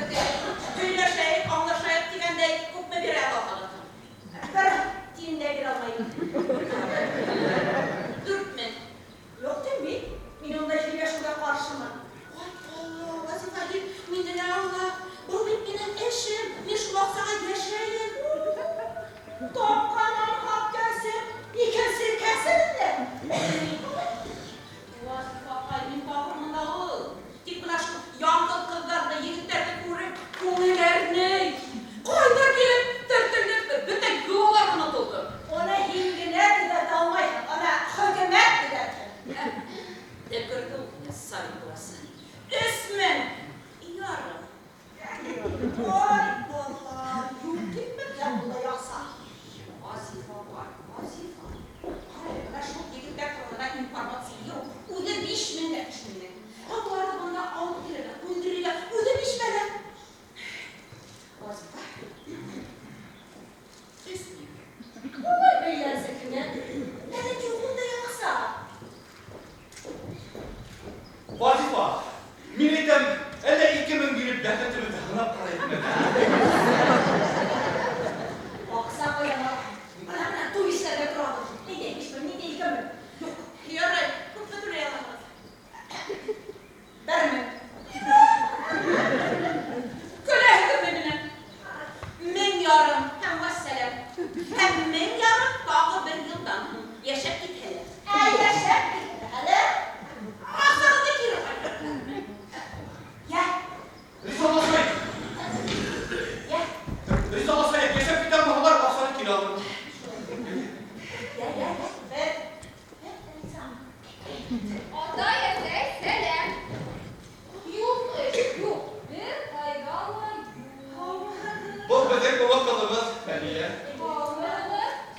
Speaker 13: ҡыҙыбыҙ Фәниә.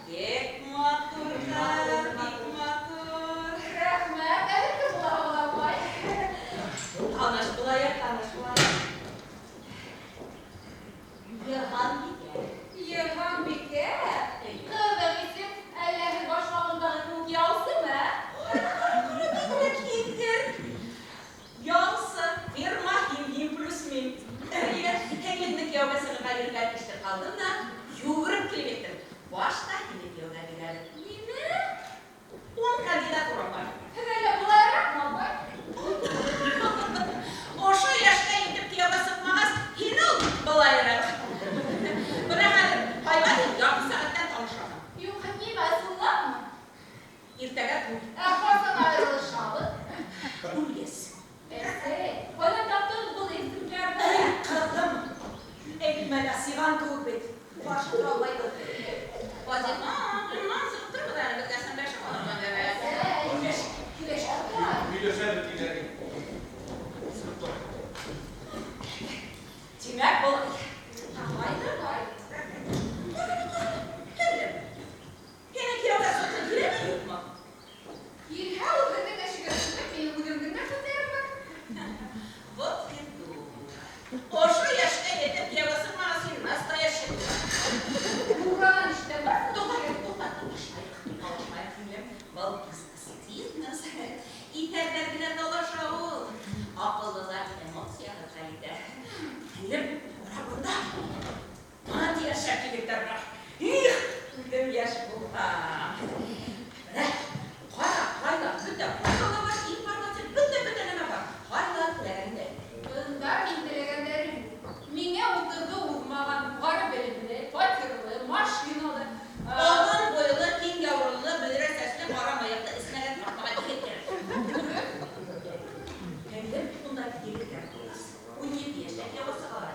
Speaker 12: Бик матур, бик матур.
Speaker 14: Рәхмәт, әле кем була ул, апай?
Speaker 12: Таныш булайыҡ, таныш булайыҡ. Йыһанбикә.
Speaker 14: Йыһанбикә? Ҡыҙыҡ исем, әллә һеҙ башмағындағы кеүек яусымы, ә?
Speaker 12: Бигерәк һиҙгер. Яусы, фирма хим плюс мин. Әйе, һеңлеңде кейәүгә сығырға йөрөгән ишетеп ҡалдым да, йүгереп килеп еттем. Башта һине кейәүгә бирәбеҙ.
Speaker 14: Ниме?
Speaker 12: 10 кандидатурам бар.
Speaker 14: Һеҙ әллә былайыраҡмы, апай?
Speaker 12: Ошо йәшкә етеп кейәүгә сыҡмағас, һин ул былайыраҡ. Бына хәҙер һайлап ярты сәғәттән танышаһың.
Speaker 14: Юҡ, нимә, ысынлапмы?
Speaker 12: Иртәгә туй.
Speaker 14: Ә ҡасан айырылышабыҙ?
Speaker 12: Үлгәс.
Speaker 14: Әсәй, ҡайҙан таптығыҙ был исемдәрҙе?
Speaker 11: Эй, ҡыҙым, әйтмә лә, сиған кеүек бит. Башы тора алмай.
Speaker 12: Вазифа, унан сығып тормаҙ әле, беҙгә сәндәшеп алырға кәрәк.
Speaker 14: Әсәй,
Speaker 11: Һөйләш.
Speaker 13: Һөйләшәбеҙ тинәгең.
Speaker 12: Тимәк, был Давай, давай. Һеңлем, һинең кейәүгә сыҡҡың киләме, юҡмы?
Speaker 14: Килһә, ул һеҙҙең әшегә түгел, минең үҙемдең дә хәтерем бар.
Speaker 12: Вот и дура. Ошо йәшкә етеп кейәүгә сыҡмағас, һин настоящий дура.
Speaker 14: Дуранан ишетәм бар.
Speaker 12: Туҡта, туҡта, талашмайыҡ, талашмайыҡ, һеңлем. Был бизнес, бизнес. Иҫәрҙәр генә талаша ул. Аҡыллылар эмоцияһыҙ хәл итә. Һеңлем, бына бында. Бына тигән шәп егеттәр бар. Их, үҙем йәш булһам. Бына, ҡара, ҡайҙа, бөтә фото ла бар, информация, бөтә нәмә бар. Ҡайҙа теләгәндә.
Speaker 14: Бында мин теләгәндәрем юҡ. Миңә утыҙҙы уҙмаған, юғары белемле, фатирлы, машиналы.
Speaker 12: Оҙон буйлы, киң яурынлы, бөҙрә сәсле, ҡара мыйыҡлы, эсмәгән, тартмаған егет кәрәк. Һеңлем, унда егеттәр булмаҫ. 17 йәштә кейәүгә сығалар.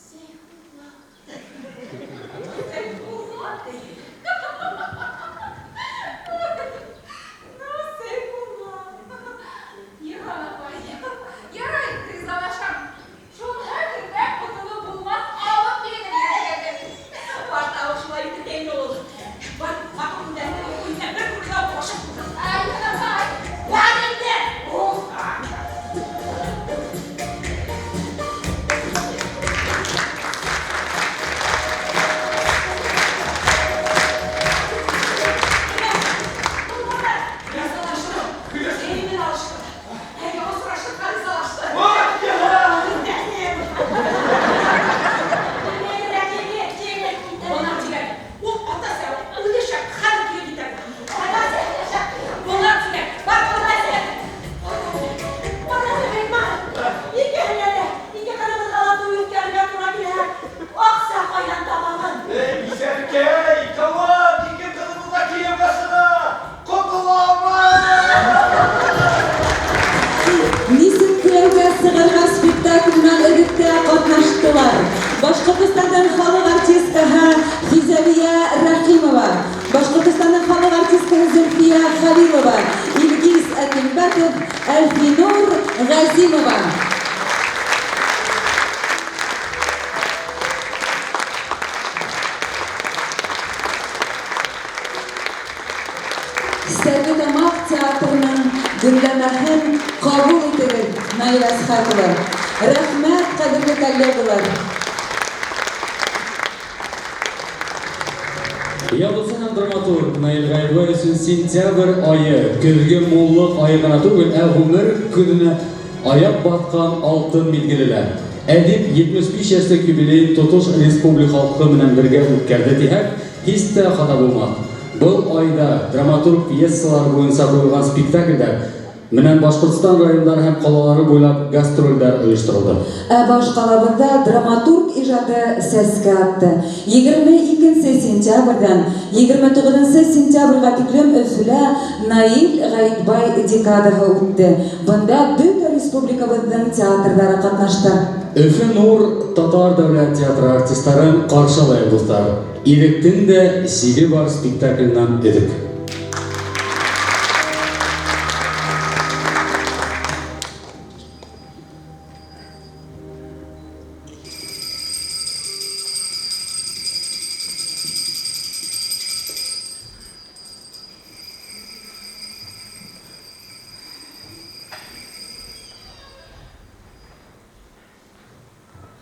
Speaker 14: Сәйфулла. Сәйфулла ти. Ну, Сәйфулла.
Speaker 12: Ирхан апай, ярай, ризалашам. Шул хәзер котылып булмас алып килгән егетләргә.
Speaker 11: Башта ук шулай итеп инде ул. Бар, матур күлдәрне үзенә бер күргә кошып.
Speaker 12: Ай, апай.
Speaker 11: Бар инде. Ух. Ризалашты. Элемен алышты. Әйе, сорашып ризалашты. Бына тигән. Ул атасы үлешә, хәҙер килеп етә. Атасы үлешә. Бына тигән. Бар, атасы. Атасы бик Икеһенә лә, ике ҡыҙыбыҙға ла туй үткәрергә тура килә. Аҡса ҡайҙан табабыҙ?
Speaker 13: Эй, исәпкәй, кауат, ике ҡыҙыбыҙ ҙа кейәүгә сыға. Ҡотолабыҙ!
Speaker 4: Нисек кейәүгә сығырға спектаклендә өмөттә ҡатнаштылар. Башҡортостандың халыҡ артисткаһы Физәлиә Рәхимова, Башҡортостандың халыҡ артисткаһы Зөлфиә Хәлилова, Илгиз Әкимбәтов, Әлфинур Ғәзимова. Стәрлетамаҡ театрының гөлләмәһен ҡабул итегеҙ, Наил Әсхәт улы. Рәхмәт, ҡәҙерле коллегалар.
Speaker 1: Яҙыусы һәм драматург Наил Ғәйетбай өсөн сентябрь айы көҙгө муллыҡ айы ғына түгел, ә ғүмер көҙөнә аяҡ баҫҡан алтын миҙгеле лә. Әҙип 75 йәшлек юбилейын тотош республика халҡы менән бергә үткәрҙе тиһәк, һис тә хата булмаҫ. Был айҙа драматург пьесалар буйынса ҡуйылған спектаклдәр менән Башҡортостан райондары һәм ҡалалары буйлап гастролдәр ойошторолдо.
Speaker 4: Ә баш ҡалабыҙҙа драматург ижады сәскә атты. 22 сентябрҙән 29 сентябргә тиклем Өфөлә Наил Ғәйетбай декадаһы үтте. Бында бөтә республикабыҙҙың театрҙары ҡатнашты.
Speaker 1: Өфө Нур татар дәүләт театры артистарын ҡаршылай, дуҫтар. Иректең дә сиге бар спектакленән өҙөк.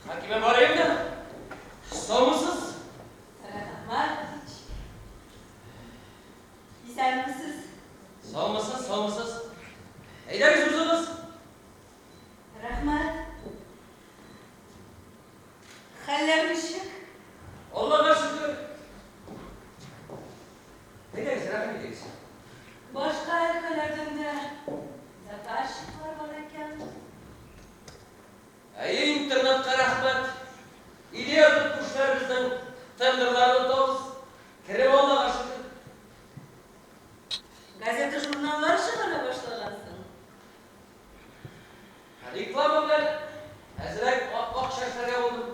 Speaker 2: Хакимә барайым да. Һаумыһыҙ?
Speaker 11: Рәхмәт. Иҫәнмеһеҙ?
Speaker 2: Һаумыһыҙ, һаумыһыҙ. Әйҙәгеҙ уҙығыҙ.
Speaker 11: Рәхмәт. Хәлләр нисек?
Speaker 2: Аллаға шөкөр. Әйҙәгеҙ, рәхим итегеҙ.
Speaker 11: Башҡа өлкәләрҙән дә заказчиклар бар икән.
Speaker 2: Әйе, интернетҡа рәхмәт. Илә күршеләребеҙҙең тендерларын отабыҙ. Керем Аллаға шөкөр.
Speaker 11: Газета, журналлар сығара башлағанһың.
Speaker 2: Реклама белән әҙерәк аҡса эшләргә булдым.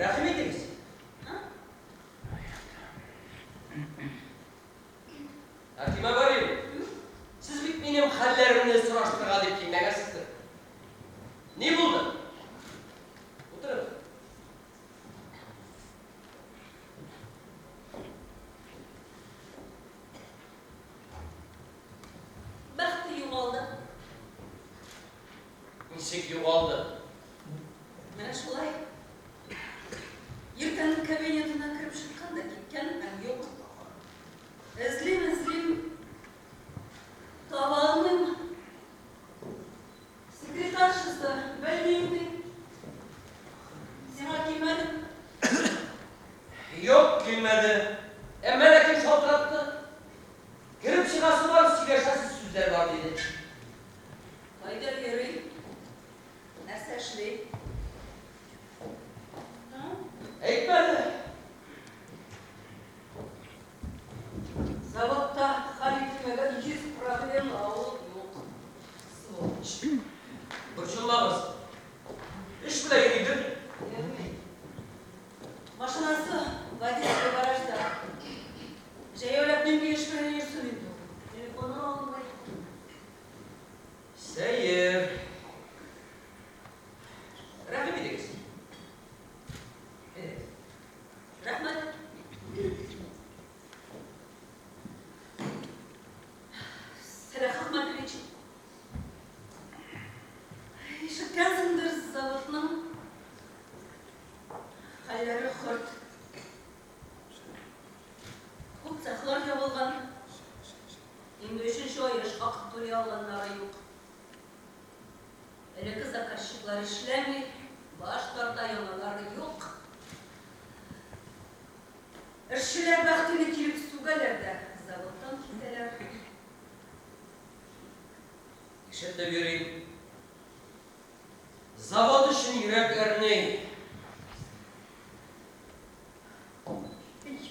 Speaker 2: Рәхим итегеҙ. Хакимә Бариевна, һеҙ бит минең хәлләремде һораштырырға тип килмәгәнһегеҙҙер. Ни булды? Ултырығыҙ.
Speaker 11: Бәхете юғалды.
Speaker 2: Нисек юғалды?
Speaker 11: Менә шулай. Баш тарта, яңалары юк. Эшчеләр Бәхтине килеп сүгәләр дә, заводтан китәләр.
Speaker 13: Ишетеп йөрим. Завод өчен йөрәк әрни.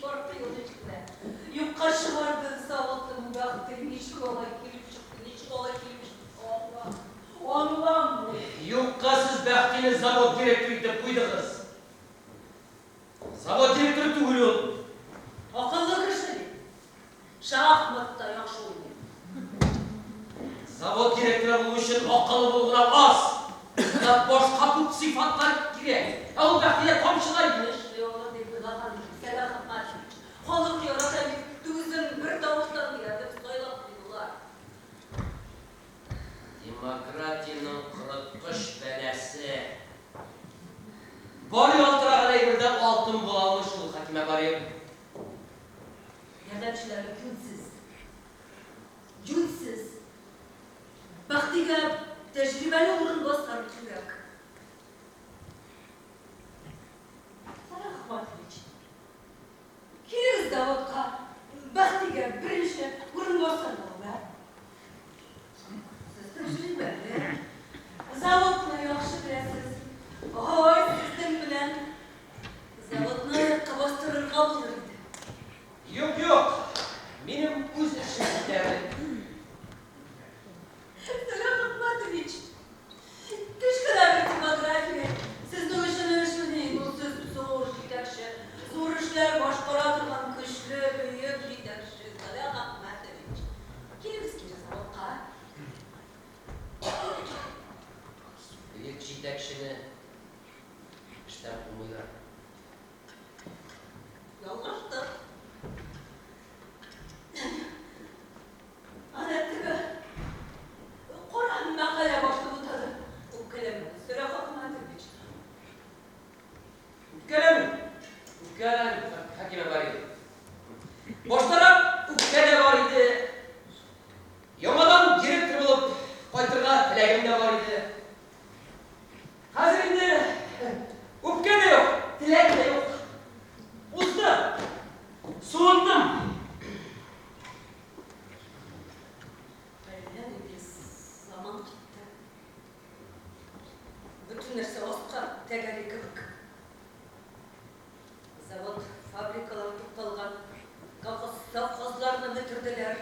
Speaker 11: Ярты ел эчендә юкка чыгарды заводның Бәхти. Ничек алай килеп чыкты, ничек алай килеп чыкты, Аллам, аңламыйм.
Speaker 13: Юкка сез Бәхтине завод директоры итеп куйдыгыз. Завод директоры түгел ул.
Speaker 11: Акыллы кеше бит. Шахмат та яхшы уйный.
Speaker 13: Завод директоры булу өчен акыллы булу гына аз. Анда башка күп сыйфатлар кирәк. Ә ул Бәхтидә тамчы да юк.
Speaker 11: Эшли ала дип уйлаган бит Сәлах Әхмәтович. Халык ярата бит, үзен бер тавыштан диярлек сайлап куйдылар.
Speaker 13: Демократиянең корыткыч бәласе. Бар ялтыраган әйбер дә алтын була алмый шул, Хәкимә Бариевна.
Speaker 11: Ярдәмчеләре юньсез. Юньсез. Бәхтигә тәҗрибәле урынбасар кирәк. Сәлах Әхмәтович, килегез заводка, Бәхтигә беренче урынбасар булып, ә? Сез тәҗрибәле, заводны яхшы беләсез. Ой, сезнең белән заводны аякка бастырырга булыр иде.
Speaker 13: Юк, юк, минем үз эшем җитәрлек.
Speaker 11: Сәлах Әхмәтович, кечкенә бер типография сезнең өчен эшмени, ул сез зур җитәкче, зур эшләр башкара торган көчле, бөек җитәкче Сәлах Әхмәтович. Килегез кире заводка.
Speaker 13: Бөек җитәкчене эштән кумыйлар.
Speaker 11: Ялгыштык. Ана теге кара мәкалә башны бутады. Үпкәләмәгез, Сәлах Әхмәтович.
Speaker 13: Үпкәләмим. Үпкәләмим, Хәкимә Бариевна. Баштарак үпкә дә бар иде. Яңадан директор булып кайтырга теләгем дә бар иде. Хәзер инде үпкә дә юк, теләк тә юк. Узды. Суындым.
Speaker 11: Әллә нинди заман китте. Бөтен нәрсә аска тәгәри кебек. Завод, фабрикалар тукталган, колхоз, совхозларны бетерделәр.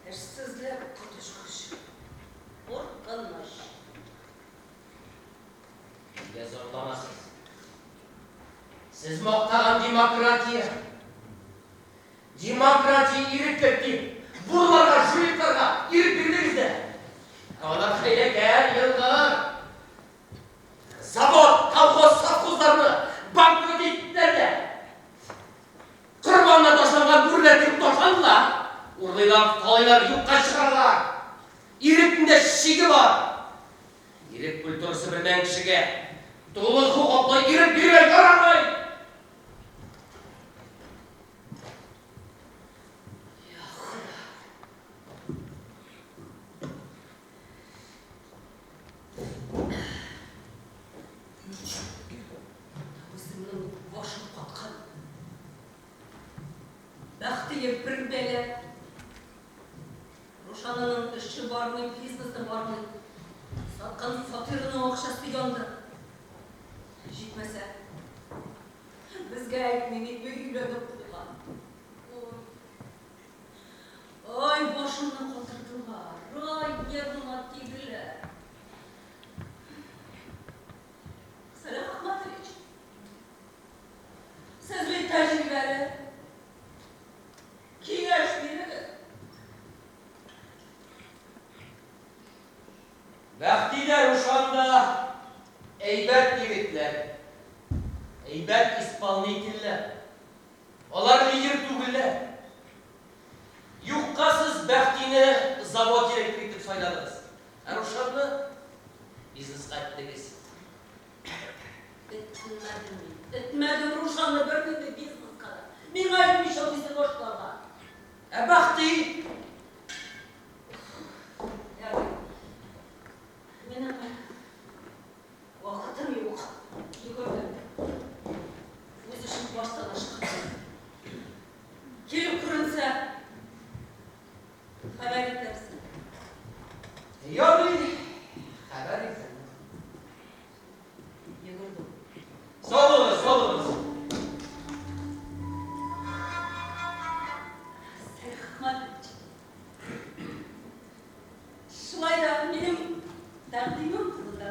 Speaker 11: Эшсезлек коточкыч. Куркыныч.
Speaker 13: Нигә зарланасыз? Сез мактаган демократия. Демократия иреклек дип, бурларга, жуликларга ирек бирдегез дә. Ә алар хәйләкәр, елгыр. Завод, колхоз, совхозларны банкрот иттеләр дә. Корбанына ташланган бүреләр кебек ташландылар. Урлыйлар, талыйлар, юкка чыгаралар. Ирекнең дә чиге бар. Ирек культурасы белмәгән кешегә тулы хокуклы ирек бирергә ярамый.
Speaker 11: Я Хода. Үземнең башым каткан. Бәхтие бер бәла. Рушананың эше бармый, бизнесы бармый. Саткан фатирының акчасы янды. Җитмәсә, безгә әйтми нитми өйләнеп куйган. Ой, ай, башымны катырдылар, ай, нервыма тиделәр. Сәлах Ахматович, сез бит тәҗрибәле. Киңәш бирегез.
Speaker 13: Бәхти дә, Рушан да әйбәт егетләр, әйбәт исполнительләр. Алар лидер түгелләр. Юкка сез Бәхтине завод директоры итеп сайладыгыз. Ә Рушанны бизнеска эттегез.
Speaker 11: Этмәдем мин, этмәдем Рушанны бернинди бизнеска да. Миңа әйтмичә үзе башлаган.
Speaker 13: Ә Бәхти?
Speaker 11: Ярый. Минем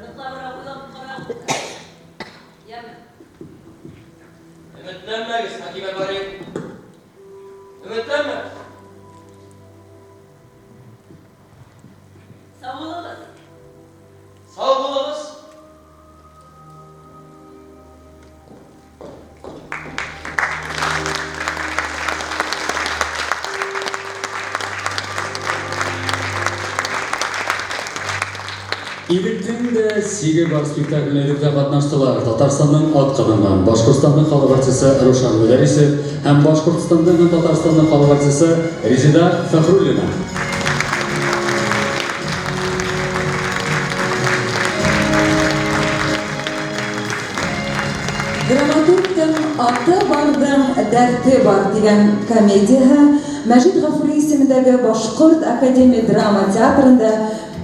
Speaker 15: Ныҡлабыраҡ уйлап ҡарағыҙ. Йәме.
Speaker 13: Өмөтләнмәгеҙ, Хәкимә Барин. Өмөтләнмәгеҙ.
Speaker 15: Сау булығыҙ.
Speaker 13: Сау булығыҙ.
Speaker 1: Иректең дә сиге бар спектаклен әҙерләп ҡатнаштылар. Татарстандың ат ҡаҙанған Башҡортостандың халыҡ артисы Рушан Мөдәррисов һәм Башҡортостандың һәм Татарстандың халыҡ артисы Резеда Фәхруллина.
Speaker 4: Драматургтың аты барҙың дәрте бар тигән комедияһы Мәжит Ғафури исемендәге Башҡорт академия драма театрында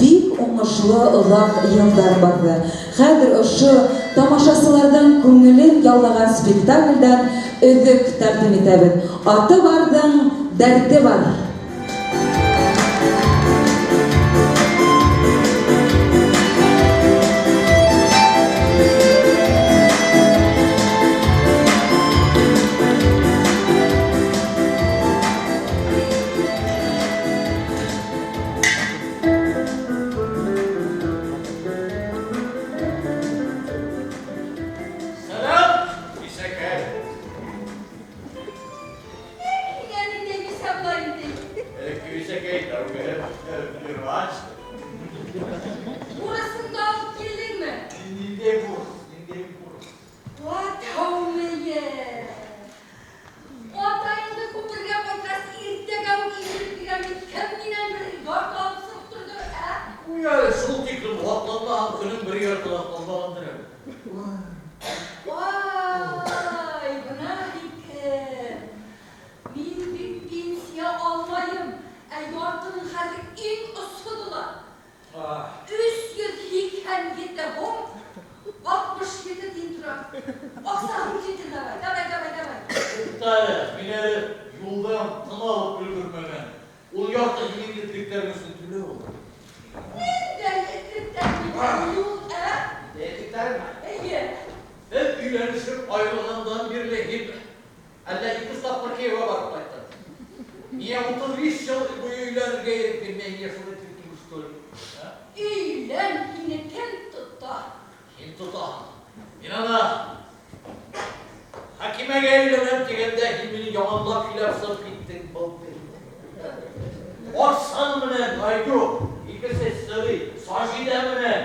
Speaker 4: бик уңышлы оҙаҡ йылдар барҙы. Хәҙер ошо тамашасыларҙың күңелен яулаған спектаклдән өҙөк тәҡдим итәбеҙ. Аты барҙың дәрте бар.
Speaker 3: Сәләм, бисәкәй.
Speaker 14: Һиңә ниндәй бисә була инде?
Speaker 3: Элекке бисәкәй, тәүге Мирвач.
Speaker 14: Бурысыңды алып килдеңме?
Speaker 3: Ниндәй бурыс, ниндәй бурыс?
Speaker 14: Тәүмәйе. Атайыңды күмергә ҡайтҡас, иртәгә үк инеп килгән бит. Кем минән бер ярты алып сығып торҙо, ә?
Speaker 3: Уй, әле шул тиклем ваҡланмаған көнөң бер ярты ла ҡалмағандыр әле.
Speaker 14: Ай, бына икән. Мин бит пенсия алмайым, ә яртының хәҙер иң осһоҙо ла. 387 һум, 67 тин тора. Аҡсаһын килтер, давай, давай, давай, давай.
Speaker 3: Туҡта әле, мин әле юлдан тын алып өлгөрмәгән. Ул ярты һинең этлектәрең өсөн түләү ул.
Speaker 14: Ниндәй этлектәр микән ул, ә?
Speaker 3: Этлектәрме?
Speaker 14: Эйе.
Speaker 3: Беҙ өйләнешеп айырылғандан бирле һин әллә ике тапҡыр кейәүгә барып ҡайттың. Миңә 35 йыл буйы өйләнергә ирек бирмәй, һиңә шул этлек түгел, что ли? Ә?
Speaker 14: Өйлән, һине кем тота?
Speaker 3: Һин тотаһың. Мин ана Хәкимәгә өйләнәм тигәндә һин мине яманлап һөйләп сығып киттең, был. Арслан менән Айгөл, икесе Сәғит, Сажидә менән,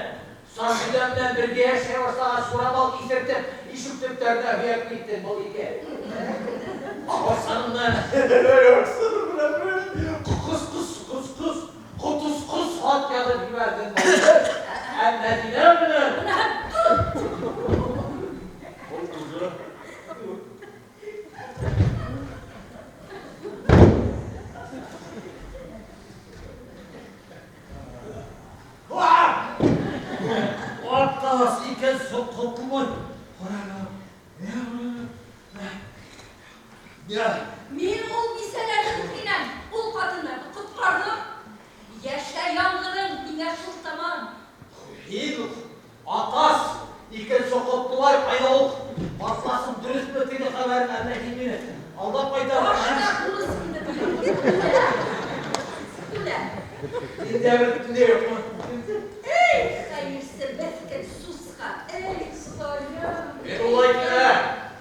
Speaker 3: Сажидә менән бергә йәшәй башлаған сурамал иҫертеп, ишек төптәренә һөйәп киттең, был ике. Арслан менән, Арслан менән, ҡыс, ҡыс, ҡыс, ҡыс, ҡотосҡос хат яҙып ебәрҙең, был. Ә Мәҙинә менән Был ҡыҙы. Атас икән Ҡотлобай.
Speaker 14: Мин ул бисәләрҙе һинән, ул ҡатындарҙы ҡотҡарҙым. Йәшә яңғыҙың, һиңә шул таман.
Speaker 3: Һин атас икән Ҡотлобай, ҡайҙа ул? Атласың дөрөҫмө теге хәбәрен, әллә һин мине алдап ҡайтардың?
Speaker 14: Башта бурысыңды түлә. Түлә.
Speaker 3: Һин дә бер төндә юҡмы?
Speaker 14: Эй, хәйерсе беҫкен сусҡа, эй, Хоҙайым.
Speaker 3: Мин улай килә.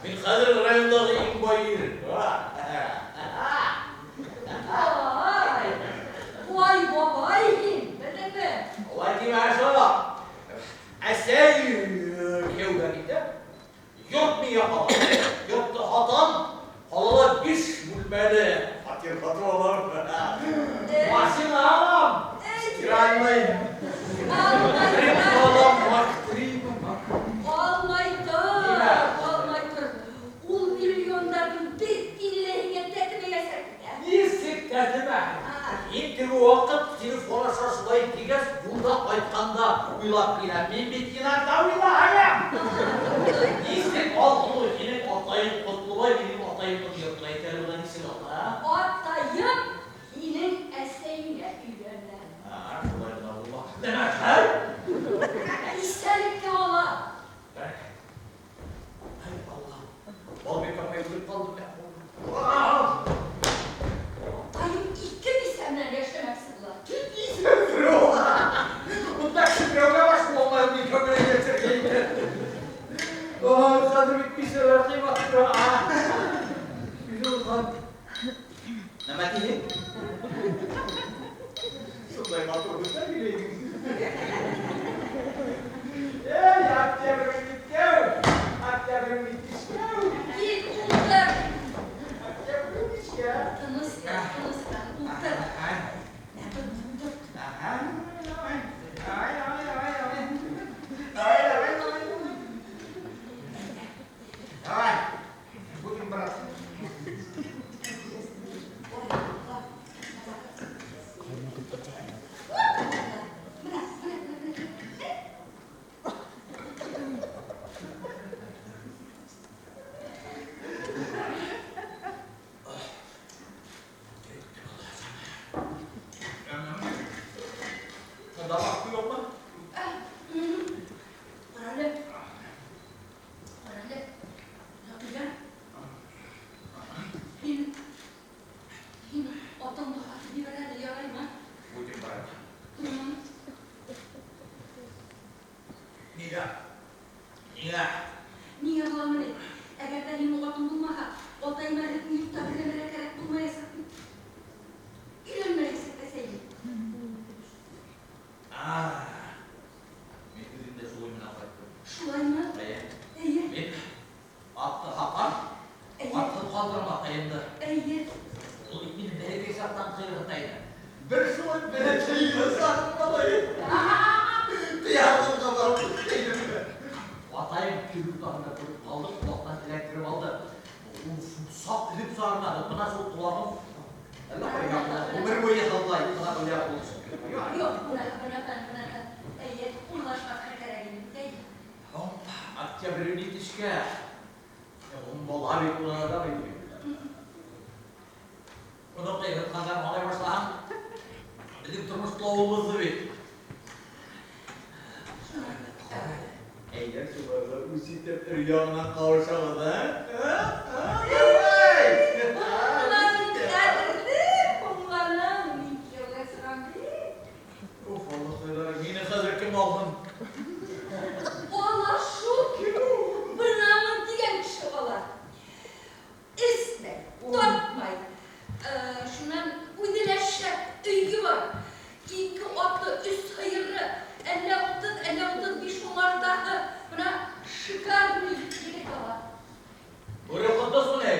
Speaker 3: Мин хәҙер райондағы иң бай ир.
Speaker 14: Ай, бай бабай һин, белдеңме?
Speaker 3: Улай тимә шул. Әсәй кейәүгә китә. Йорт миңә ҡала. Йортто һатам, ҡалала 5 бүлмәле фатир һатып алам. Машина алам. Стиральный. Крем алам, Мак-3.
Speaker 14: Алмай тор,
Speaker 3: Нимә?
Speaker 14: алмай тор. Ул миллиондарҙың бер тине лә һиңә тәтемәйәсәк.
Speaker 3: Нисек тәтемә? Һин теге ваҡыт телефон аша шулай тигәс, юлда ҡайтҡанда уйлап киләм. Мин бит иногда уйлайым. Нисек алһын ул һинең атайың Ҡотлобай, минең атайымдың йортона әйтәр, бына нисек алды, а?
Speaker 14: Атайым һинең әсәйеңә өйләнә.
Speaker 3: А, шулай ғына булма. Нәмәкәй?
Speaker 14: Исә
Speaker 16: Нигә? Нигә?
Speaker 14: Миңә буламы ни? Әгәр ҙә һинең атың булмаһа, атайым әле йортта бер нәмә лә кәрәк булмаясаҡ бит. Өйләнмәйәсәк әсәйем.
Speaker 16: Мин үҙем дә шул уй менән ҡайттым.
Speaker 14: Шулаймы?
Speaker 16: Әйе.
Speaker 14: Эйе.
Speaker 16: Мин атты һатам, атһыҙ ҡалдырам атайымды.
Speaker 14: Эйе.
Speaker 16: Ул бит мине бәләкәй саҡтан ҡыйырһыта ине. Бер шулай бәләкәй сағым малай. Театрға барып киткәйнем. Атайым килеү тағында күреп ҡалды, ҡолаҡтан эләктереп алды. Ул саҡ элеп сығарманы. Бына шул ҡолағым әллә ҡайҙа ғүмер буйы һыҙлай, бына был яҡ булсын.
Speaker 14: Юҡ, бына, бына, бына, эйе, уйлашмаҫҡа кәрәк ине бит, әйе.
Speaker 16: Октябрь нитешкә. Ун бала бит, ун адам бит. Уны ҡыйырһытҡандар малай башлаһаң, беҙҙең тормош ҡылауыбыҙҙы бит. Әйҙә, шуларҙа үҙ итеп өр-яңынан ҡауышабыҙ, ә?
Speaker 14: Уңғаным, ҡәҙерлем, уңғаным, мин кейәүгә сығам бит.
Speaker 16: Уф, Аллаһ, мине хәҙер кем алһын?
Speaker 14: Ала шул, бынамын тигән кеше ала. Эсмәй, тартмай. Шунан үҙе лә шәп өйө бар. Ике аты, өс һыйыры, әллә 30, әллә 35 умартаһы. Бына шикарный егет ала.
Speaker 16: Бүре ҡотдос ни?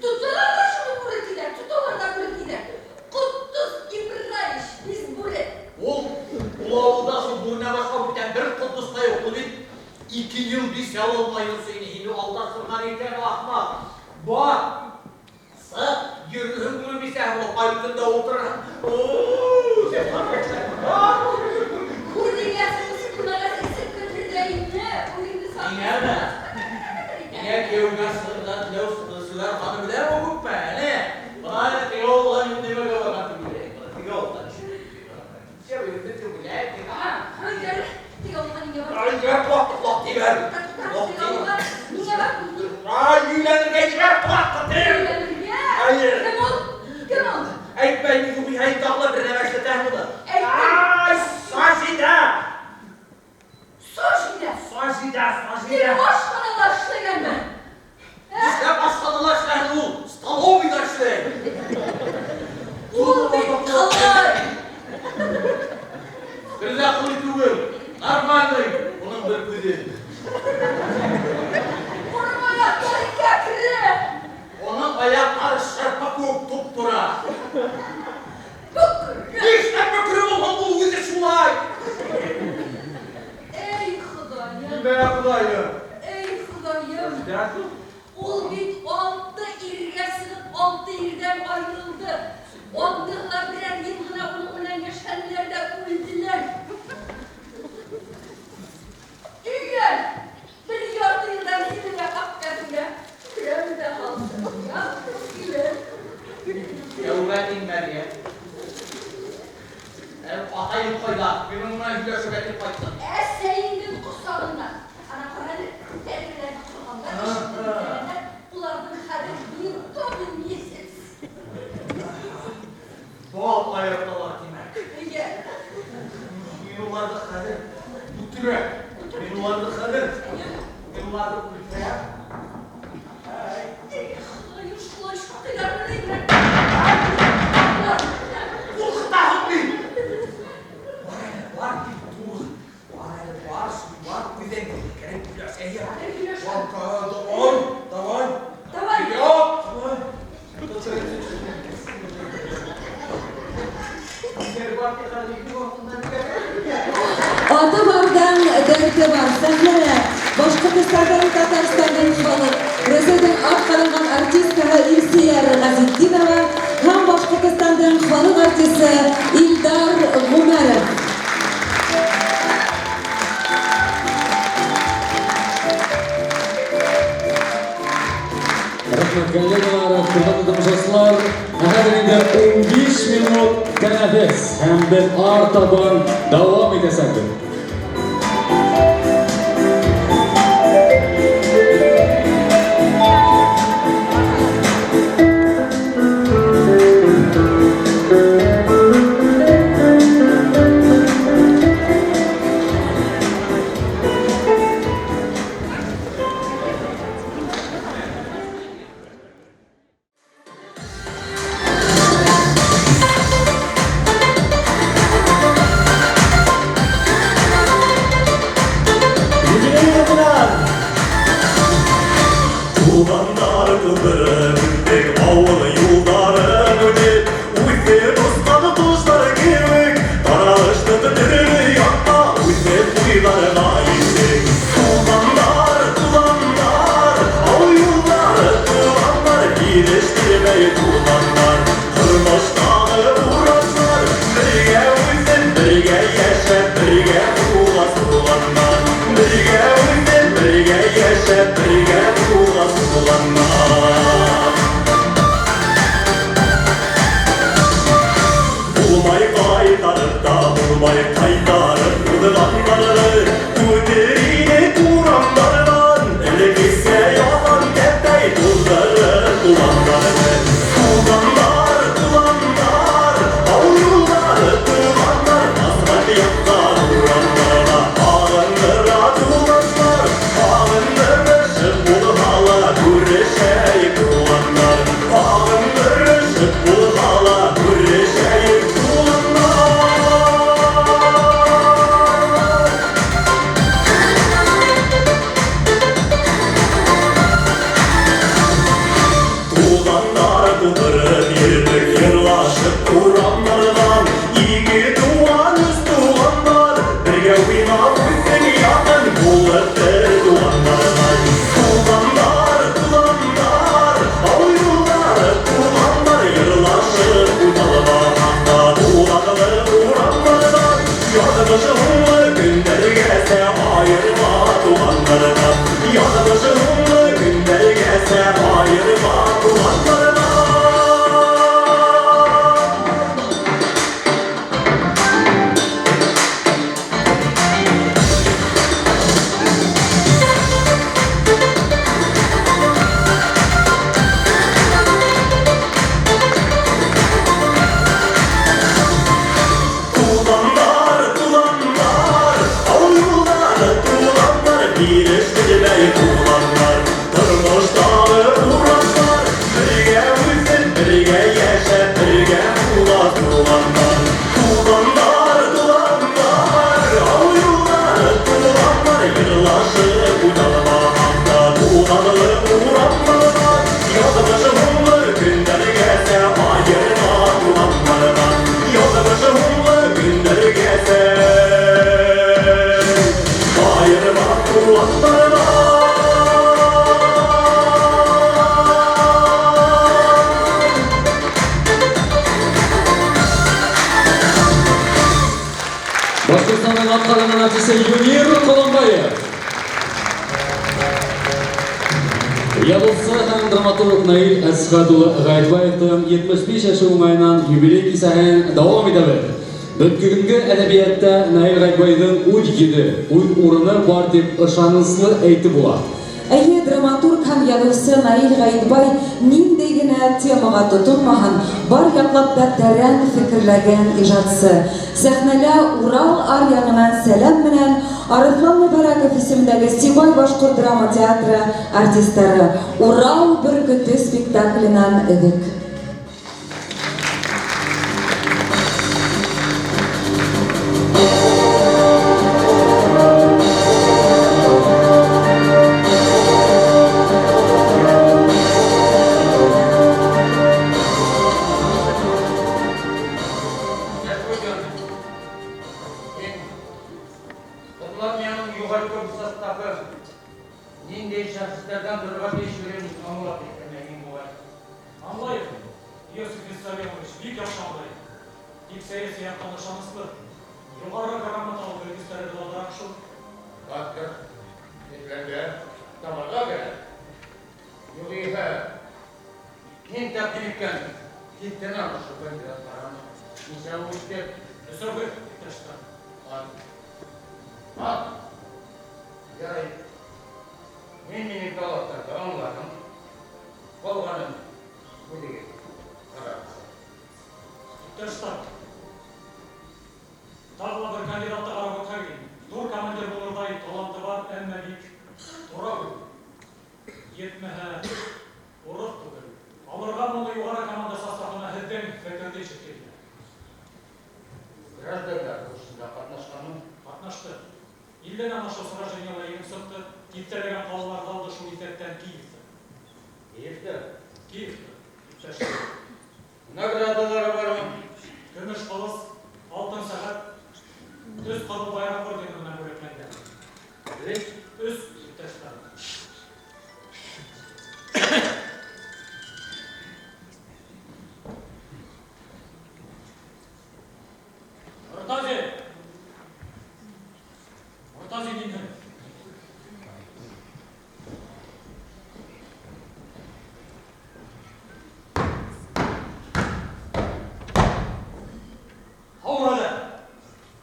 Speaker 14: Тоталар ҙа шуны бүре тиҙәр, тоталар ҙа бүре тиҙәр. Ҡотдос Ибраевич, беҙ бүре.
Speaker 16: Ул ауылда шул бүренән башҡа бүтән бер ҡотдос та юҡ. Ул бит 2 йыл бисә алмай йөрөй ине. Һине алдаштырған икән, ахмаҡ. Бар, сыҡ, йөрөһөң бүре бисәһе булып, ай төндә ултырырһың.
Speaker 14: Күҙеңә сыҡ, үҙеңде саҡ.
Speaker 16: Ниңәме? Ниңә кейәүгә сығырға теләү сығыр ҡаны беләме күпме, әле? Бына әле теге ауылға нимәгә барған тип уйлайым. Бына теге ауылға
Speaker 14: Теге ауылға ниңә барған?
Speaker 16: Ай, ебәр, ҡолаҡты, ҡолаҡты ебәр.
Speaker 14: Теге ауылға ниңә барған?
Speaker 16: Ай, өйләнергә ебәр, ҡолаҡты тием.
Speaker 14: Өйләнергә?
Speaker 16: Әйе.
Speaker 14: Кем ул? Кем ул?
Speaker 16: Әйтмәй, мин юҡ, әйт тағы ла бер нәмә эшләтәһең уны.
Speaker 14: Әйтмәй.
Speaker 16: Ай, Сажидә!
Speaker 14: Сажидә!
Speaker 16: Сажидә, Сажидә!
Speaker 14: Һин ашханала эшләгәнме?
Speaker 16: Нишләп ашханала эшләһен ул? Столовыйҙа эшләй.
Speaker 14: Ул бит ҡылый.
Speaker 16: Бер ҙә ҡылый түгел. Нормальный. Уның бер күҙе.
Speaker 14: Уның аяҡтары кәкре.
Speaker 16: Уның аяҡтары шырпы кеүек туп-тура.
Speaker 14: Бөкрө.
Speaker 16: Нишләп бөкрө булһын, ул үҙе шулай.
Speaker 14: Эй, Хоҙайым.
Speaker 16: Нимә, Хоҙайым?
Speaker 14: Эй, Хоҙайым.
Speaker 16: Сажидә?
Speaker 14: Ул бит 6 иргә сығып, 6 ирҙән айырылды. Алтыһы берәр йыл ғына уның менән йәшәнеләр ҙә үлделәр. Өйлән! Бер ярты йылдан һине лә аҡ кәтүгә күрәм дә ҡалды. Яҡшы килен.
Speaker 16: Тәүбә тиң, Мәрйәм. Атайым ҡайҙа? Мин уның менән һөйләшергә тип ҡайттым.
Speaker 14: Әсәйеңдең ҡосағында. Ана ҡара әле, тәреләрҙе ҡорғандар, ишекте бикләгәндәр. Уларҙың хәҙер не то месяц.
Speaker 16: Бал айырталар, тимәк.
Speaker 14: Эйе.
Speaker 16: Мин уларҙы хәҙер үтерәм. Мин уларҙы хәҙер. Мин уларҙы үлтерәм.
Speaker 14: Эй, Хоҙайым, шулай шаҡыйҙармы ни?
Speaker 16: Ҡурҡытаһың мин. Бар әле, бар, тур. Бар әле, бар, бар, үҙең кереп һөйләшәйек. Бар, давай, давай.
Speaker 14: Давай.
Speaker 16: Юҡ, давай.
Speaker 4: Аты барҙың дәрте бар. Сәхнәлә Башҡортостандың, Татарстандың халыҡ, Рәсәйҙең атҡаҙанған артисткаһы Илсөйәр Ғәзетдинова һәм Башҡортостандың халыҡ артисы Илдар Ғүмәров.
Speaker 1: Рәхмәт, коллегалар, хөрмәтле тамашасылар. Хәҙер инде 15 минут тәнәфес һәм беҙ артабан дауам итәсәкбеҙ.
Speaker 7: Туғандар тудырып үттек, ауыл юлдарын үтеп, үҫеп осҡан ҡоштар кеүек, таралыштыҡ төрлө яҡҡа, үҫеп уйҙарға еттек. Туғандар, туғандар, ауыл юлдары туғандар, килештермәй туғандар, тормоштағы урамдар, бергә үҫеп, бергә йәшәп, бергә туғас туғандар, бергә үҫеп, бергә йәшәп, бергә туғас туғандар. Булмай ҡайтарып та булмай ҡайтарып уҙғандарҙы, үтер инек урамдарҙан, элеккесә ялан тәпәй туҙҙырып туғандарҙы. Туғандар, туғандар, ауыл юлдары туғандар, асфальт япҡан урамдарҙа һағындыра туғандар, һағындырышып булһа ла күрешәйек туғандар, һағындырышып булһа ла күрешәйек туғандар. Туғандар тудырып йөрҙөк йырлашып урамдарҙан, ике туған, өс туғандар, бергә уйнап үҫтек яҡын булып бер туғандарҙай. Туғандар, туғандар, ауыл юлдары туғандар, йырлашып уйналмаһаҡ та туғанлы урамдарҙан, яҙмыш һуңғы көндәргәсә айырма туғандарҙан, яҙмыш һуңғы көндәргәсә айырма туғандарҙан. Туғандар, туғандар, ауыл юлдары туғандар, килештермәй туғандар, тормоштағы урамдар, бергә үҫеп, бергә йәшәп, бергә була туғандар. Туғандар, туғандар, ауыл юлдары туғандар, йырлашып уйналмаһаҡ та туғанлы урамдарҙан, яҙмыш һуңғы көндәргәсә айырма туғандарҙан, яҙмыш һуңғы көндәргәсә айырма туғандарҙан.
Speaker 1: Башҡортостандың атҡаҙанған артисы Юнир Ҡолонбаев. Яҙыусы һәм драматург Наил Әсхәт улы Ғәйетбаевтың 75 йәше уңайынан юбилей кисәһен дауам итәбеҙ. Бөгөнгө әҙәбиәттә Наил Ғәйетбайҙың үҙ йөҙө, үҙ урыны бар тип ышаныслы әйтеп була.
Speaker 4: Әйе, драматург һәм яҙыусы Наил Ғәйетбай ниндәй генә темаға тотонмаһын, бар яҡлап та тәрән фекерләгән ижадсы. Сәхнәлә Урал аръяғынан сәләм менән Арыҫлан Мөбәрәков исемендәге Сибай башҡорт драма театры артистары Урал бөркөтө спектакленән өҙөк.
Speaker 13: Ниндәй шәхестәрҙән торорға тейешлеген аңлап еткермәгән буғай.
Speaker 2: Аңлайым, Иосиф Виссарионович, бик яҡшы аңлайым. Тик сәйәси яҡтан ышаныслы, юғары грамоталы белгестәре булараҡ шул.
Speaker 16: Батыр, етләнгә табырға кәрәк.
Speaker 13: Юғиһә, һин тәҡдим иткән типтән ошо кандидаттарҙан нисәү үтте?
Speaker 2: Өсәүе, иптәштәр.
Speaker 13: Ат. Ат. Ярай. Мин минең талаптарҙы аңланым. Ҡалғанын үҙегеҙ ҡарағыҙ.
Speaker 2: Иптәштәр, тағы ла бер кандидатты ҡарап үтһәк ине. Ҙур командир булырҙай таланты бар, әммә бик тура үҙе. Етмәһә, урыҫ түгел. Алырға моны юғары команда составына һеҙҙең фекерҙе ишеткәйне.
Speaker 13: Граждандар һуғышында ҡатнашҡанмы?
Speaker 2: Ҡатнашты. Иллән ана шул сражениела еңеп сыҡты, типтәләгән ҡалаларҙы алды, шул иҫәптән Киевты.
Speaker 16: Киевта?
Speaker 2: Киевта, иптәш Сталин.
Speaker 16: Наградалары бармы?
Speaker 2: Көмөш ҡылыс, алтын сәғәт, өс ҡыҙыл байраҡ ордены менән бүләкләнгән.
Speaker 16: Дөрөҫ?
Speaker 2: Өс, иптәш Сталин. Мортазин! Мортазин инде. Һаумы әле!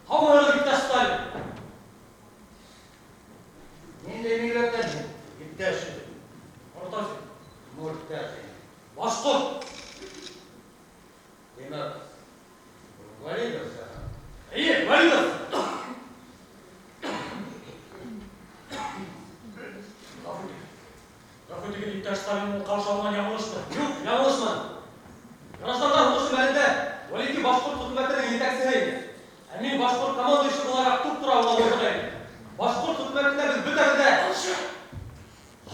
Speaker 2: Һаумы әле, иптәш Сталин!
Speaker 16: Ниндәй милләттән һин, иптәш?
Speaker 2: Мортазин.
Speaker 16: Мортазин.
Speaker 2: Башҡорт.
Speaker 16: Тимәк, Валидов сәһән.
Speaker 2: Эйе, Валидов! Ғәфү итегеҙ. Ғәфү итегеҙ, иптәш Сталин, ул ҡаушауынан яңылышты.
Speaker 13: Юҡ, яңылышманы. Граждандар һуғышы мәлендә Вәлиди башҡорт хөкүмәтенең етәксеһе ине. Ә мин башҡорт командующий булараҡ туп-тура уға буйһона инем. Башҡорт хөкүмәтендә беҙ бөтәбеҙ ҙә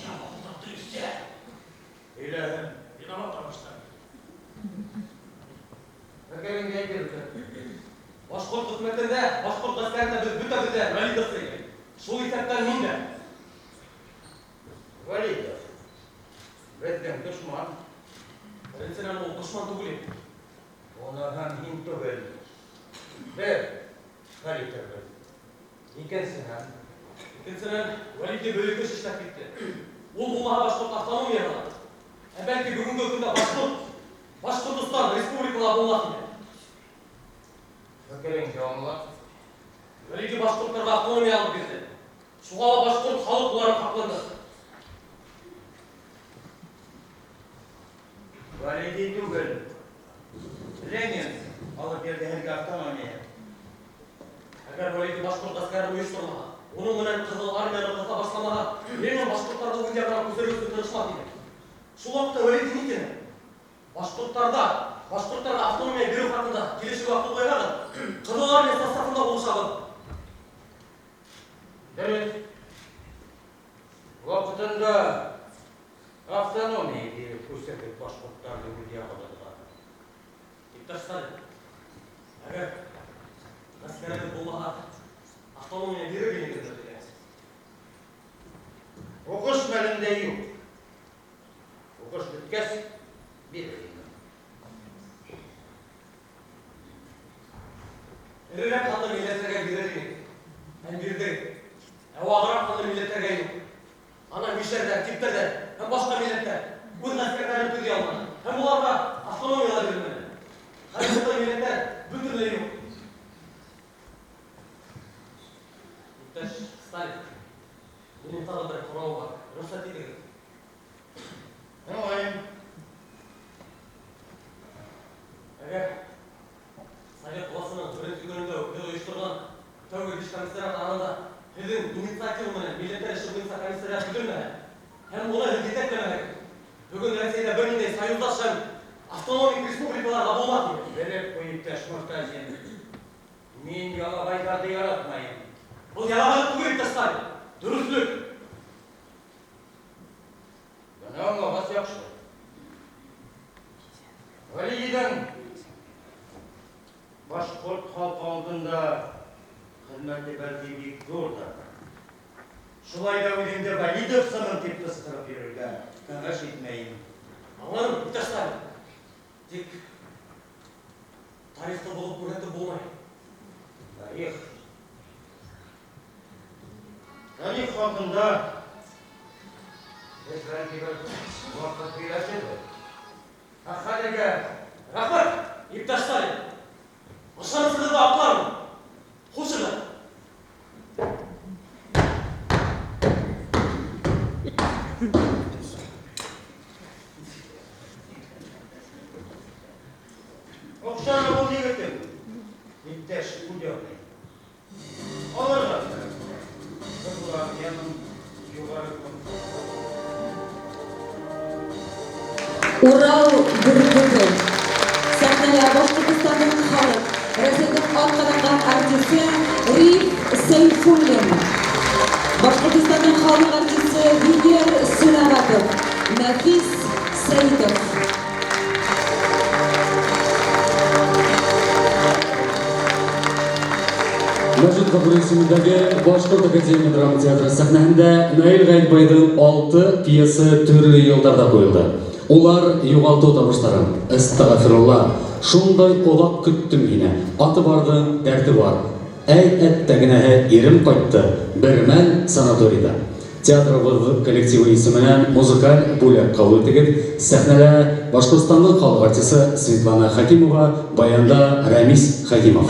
Speaker 2: Я ауылдан трясся.
Speaker 16: Һөйләһен.
Speaker 2: Виноват, товарищ Сталин.
Speaker 16: Фекереңде әйтер.
Speaker 13: Башҡорт хөкүмәтендә, башҡорт ғәскәрендә беҙ бөтәбеҙ ҙә валидовсы инек. Шул иҫәптән мин дә.
Speaker 16: Валидов. Беҙҙең дошман.
Speaker 13: Беренсенән, ул дошман түгел ине.
Speaker 16: Уныһын һин түгел. Беҙ хәл итербеҙ. Икенсенән.
Speaker 13: Икенсенән, Вәлиди бөйөк эш эшләп китте. Ул булмаһа башҡорт автономияһы ла. Ә бәлки бөгөнгө көндә башҡорт, Башҡортостан республикала булмаҫ ине.
Speaker 16: Фекереңде аңлат.
Speaker 13: Вәлиди башҡорттарға автономия алып бирҙе. Шуға ла башҡорт халыҡ булараҡ һаҡланды.
Speaker 16: Вәлиди түгел. Ленин алып бирҙе һеҙгә автономия.
Speaker 13: Әгәр Вәлиди башҡорт ғәскәрен ойоштормаһа, уның менән Ҡыҙыл армияны ҡыҫа башламаһа, Ленин башҡорттарҙы үҙ яғына күсереү өсөн тырышмаҫ ине. Шул ваҡытта Вәлиди ни тине? Башҡорттарға автономия биреү хаҡында килешеүгә ҡул ҡуйһағыҙ, Ҡыҙыл армия составында булышабыҙ.
Speaker 16: Дөрөҫ. Ваҡытында автономия биреп күсерҙек башҡорттарҙы үҙ яғыбыҙға.
Speaker 13: Иптәш Сталин, әгәр ғәскәребеҙ булмаһа, автономия бирер инегеҙме тигән?
Speaker 16: Һуғыш мәлендә юҡ. Һуғыш бөткәс бирер инем.
Speaker 13: Эрерәк ҡанлы милләттәргә бирер инек. Һәм бирҙек. Ә вағыраҡ ҡанлы милләттәргә юҡ. Ана мишәрҙәр, типтәрҙәр һәм башҡа милләттәр үҙ ғәскәрҙәрен төҙөй алманы. Һәм уларға автономия ла бирелмәне. Хәҙер ундай милләттәр бөтөнләй юҡ. Иптәш Сталин, минең тағы бер һорауым бар. Рөхсәт итегеҙ.
Speaker 16: Тыңлайым.
Speaker 13: Әгәр Совет власының беренсе көнөндә үк беҙ ойошторған тәүге биш комиссариат араһында һеҙҙең инициатива менән милләттәр эше буйынса комиссариат төҙөлмәһә һәм уны һеҙ етәкләмәһәгеҙ, бөгөн Рәсәйҙә бер ниндәй союздаш һәм автономик республикалар ҙа булмаҫ ине.
Speaker 16: Белеп ҡуй, иптәш Мортазин, мин ялағайҙарҙы яратмайым.
Speaker 13: Был ялағайлыҡ түгел, иптәш Сталин, дөрөҫлөк.
Speaker 16: Быны аңлағас яҡшы. Вәлиҙең башҡорт халҡы алдында хеҙмәте бәлки бик ҙур ҙа. Шулай ҙа үҙеңде валидовсымын тип ҡысҡырып йөрөргә кәңәш итмәйем.
Speaker 13: Аңланым, иптәш Сталин. Тик тарихты боҙоп күрһәтеп булмай.
Speaker 16: Тарих. Тарих хаҡында беҙ бәлки бер ваҡыт һөйләшербеҙ. Ә хәҙергә
Speaker 13: рәхмәт, иптәш Сталин. Ышанысығыҙҙы аҡлармын. Хушығыҙ.
Speaker 16: Оҡшаны был егетем, иптәш Будённый. Алырға кәрәк. Ҡыҙыл армияның юғары
Speaker 4: Урал бөркөтө. Сәхнәгә Башҡортостандың халыҡ, Рәсәйҙең атҡаҙанған артисы Риф Сәйфуллин. Башҡортостандың халыҡ артисы Венер Сөнәғәтов, Нәфис Сәитов.
Speaker 1: Мәжит Ғафури исемендәге Башҡорт академия драма театры сәхнәһендә Наил Ғәйетбайҙың 6 пьеса төрлө йылдарҙа ҡуйылды. Улар юғалтыу табыштарын, Әстәғфирулла, шундай оҙаҡ көттөм һине, аты барҙың дәрте бар. Әй әттәгенәһе ирем ҡайтты, бер мәл санаторийҙа. Театрыбыҙ коллективы исеменән музыкаль бүләк ҡабул итегеҙ. Сәхнәлә Башҡортостандың халыҡ артисы Светлана Хәкимова, баянда Рәмис Хәкимов.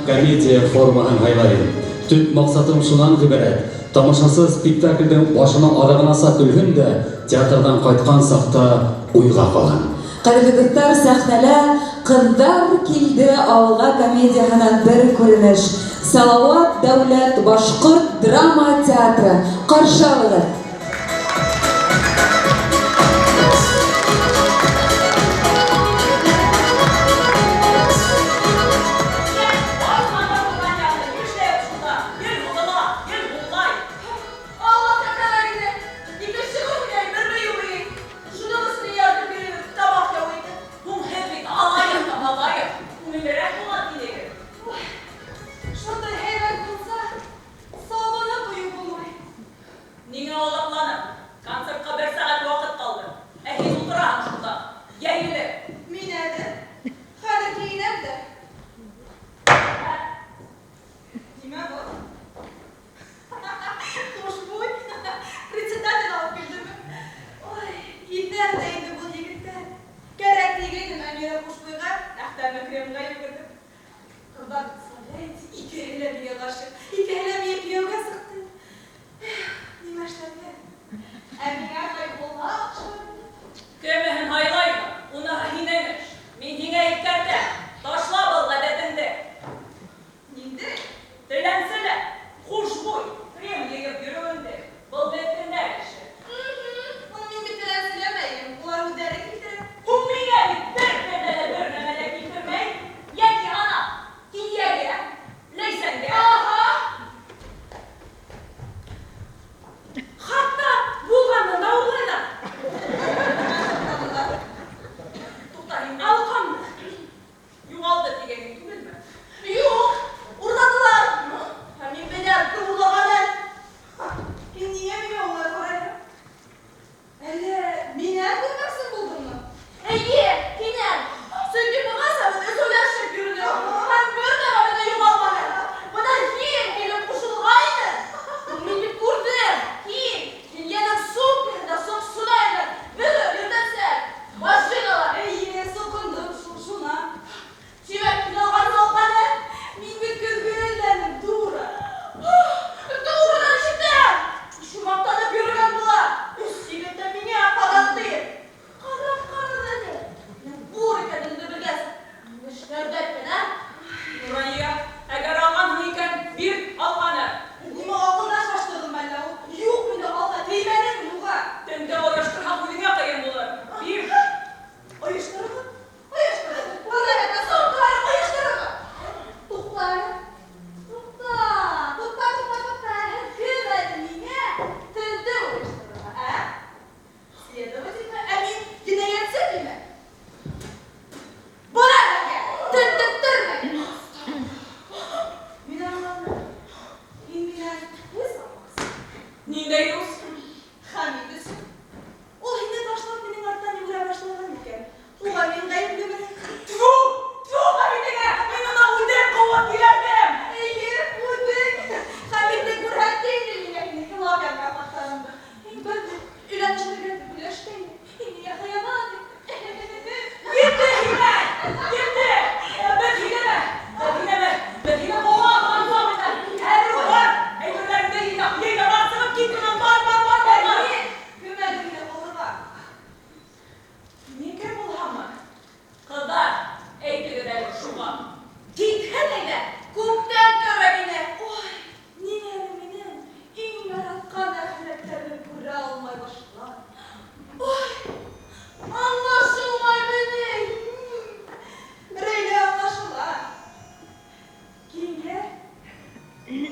Speaker 1: Комедия формаһын һайлайым. Төп маҡсатым шунан ғибәрәт. Тамашасы спектаклдең башына аҙағынаса көлһөн дә, театрҙан ҡайтҡан саҡта уйға ҡалһын.
Speaker 4: Ҡәҙерле дуҫтар, сәхнәлә «Ҡыҙҙар килде ауылға» комедияһынан бер күренеш. Салауат дәүләт башҡорт драма театры. Ҡаршы алығыҙ.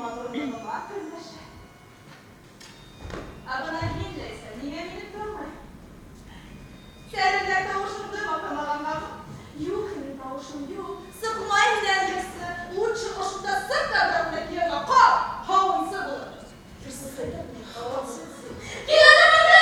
Speaker 11: Матурлығыма көнләшә. Ә бына һин, Ләйсән, ниңә мине тормай? Сәрелдәк тауышыңды матамағанғамы? Юҡ, һинең тауышың юҡ. Сыҡмай һинән йырсы. Лучше ошонда сыҡ та бер киәүгә ҡал. Һауынсы булып. Килә бында!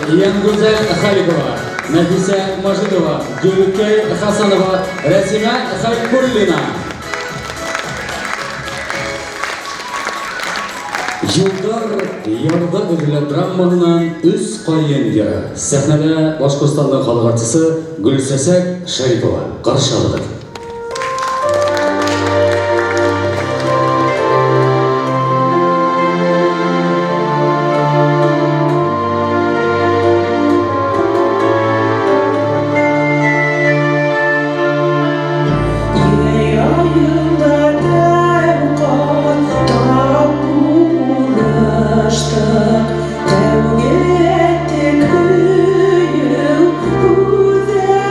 Speaker 1: Янгүзәл Халикова, Нәфисә Мажитова, Гөлкәй Хасанова, Рәсимә Хайкуллина. Юлдар ярҙа өҙөлә драмаһынан «Өс ҡайын» йыры. Сәхнәлә Башҡортостандың халыҡ артисы Гөлсәсәк Шәрипова. Ҡаршы алығыҙ.
Speaker 17: Тәүге әйттек һөйөү һүҙҙәрен.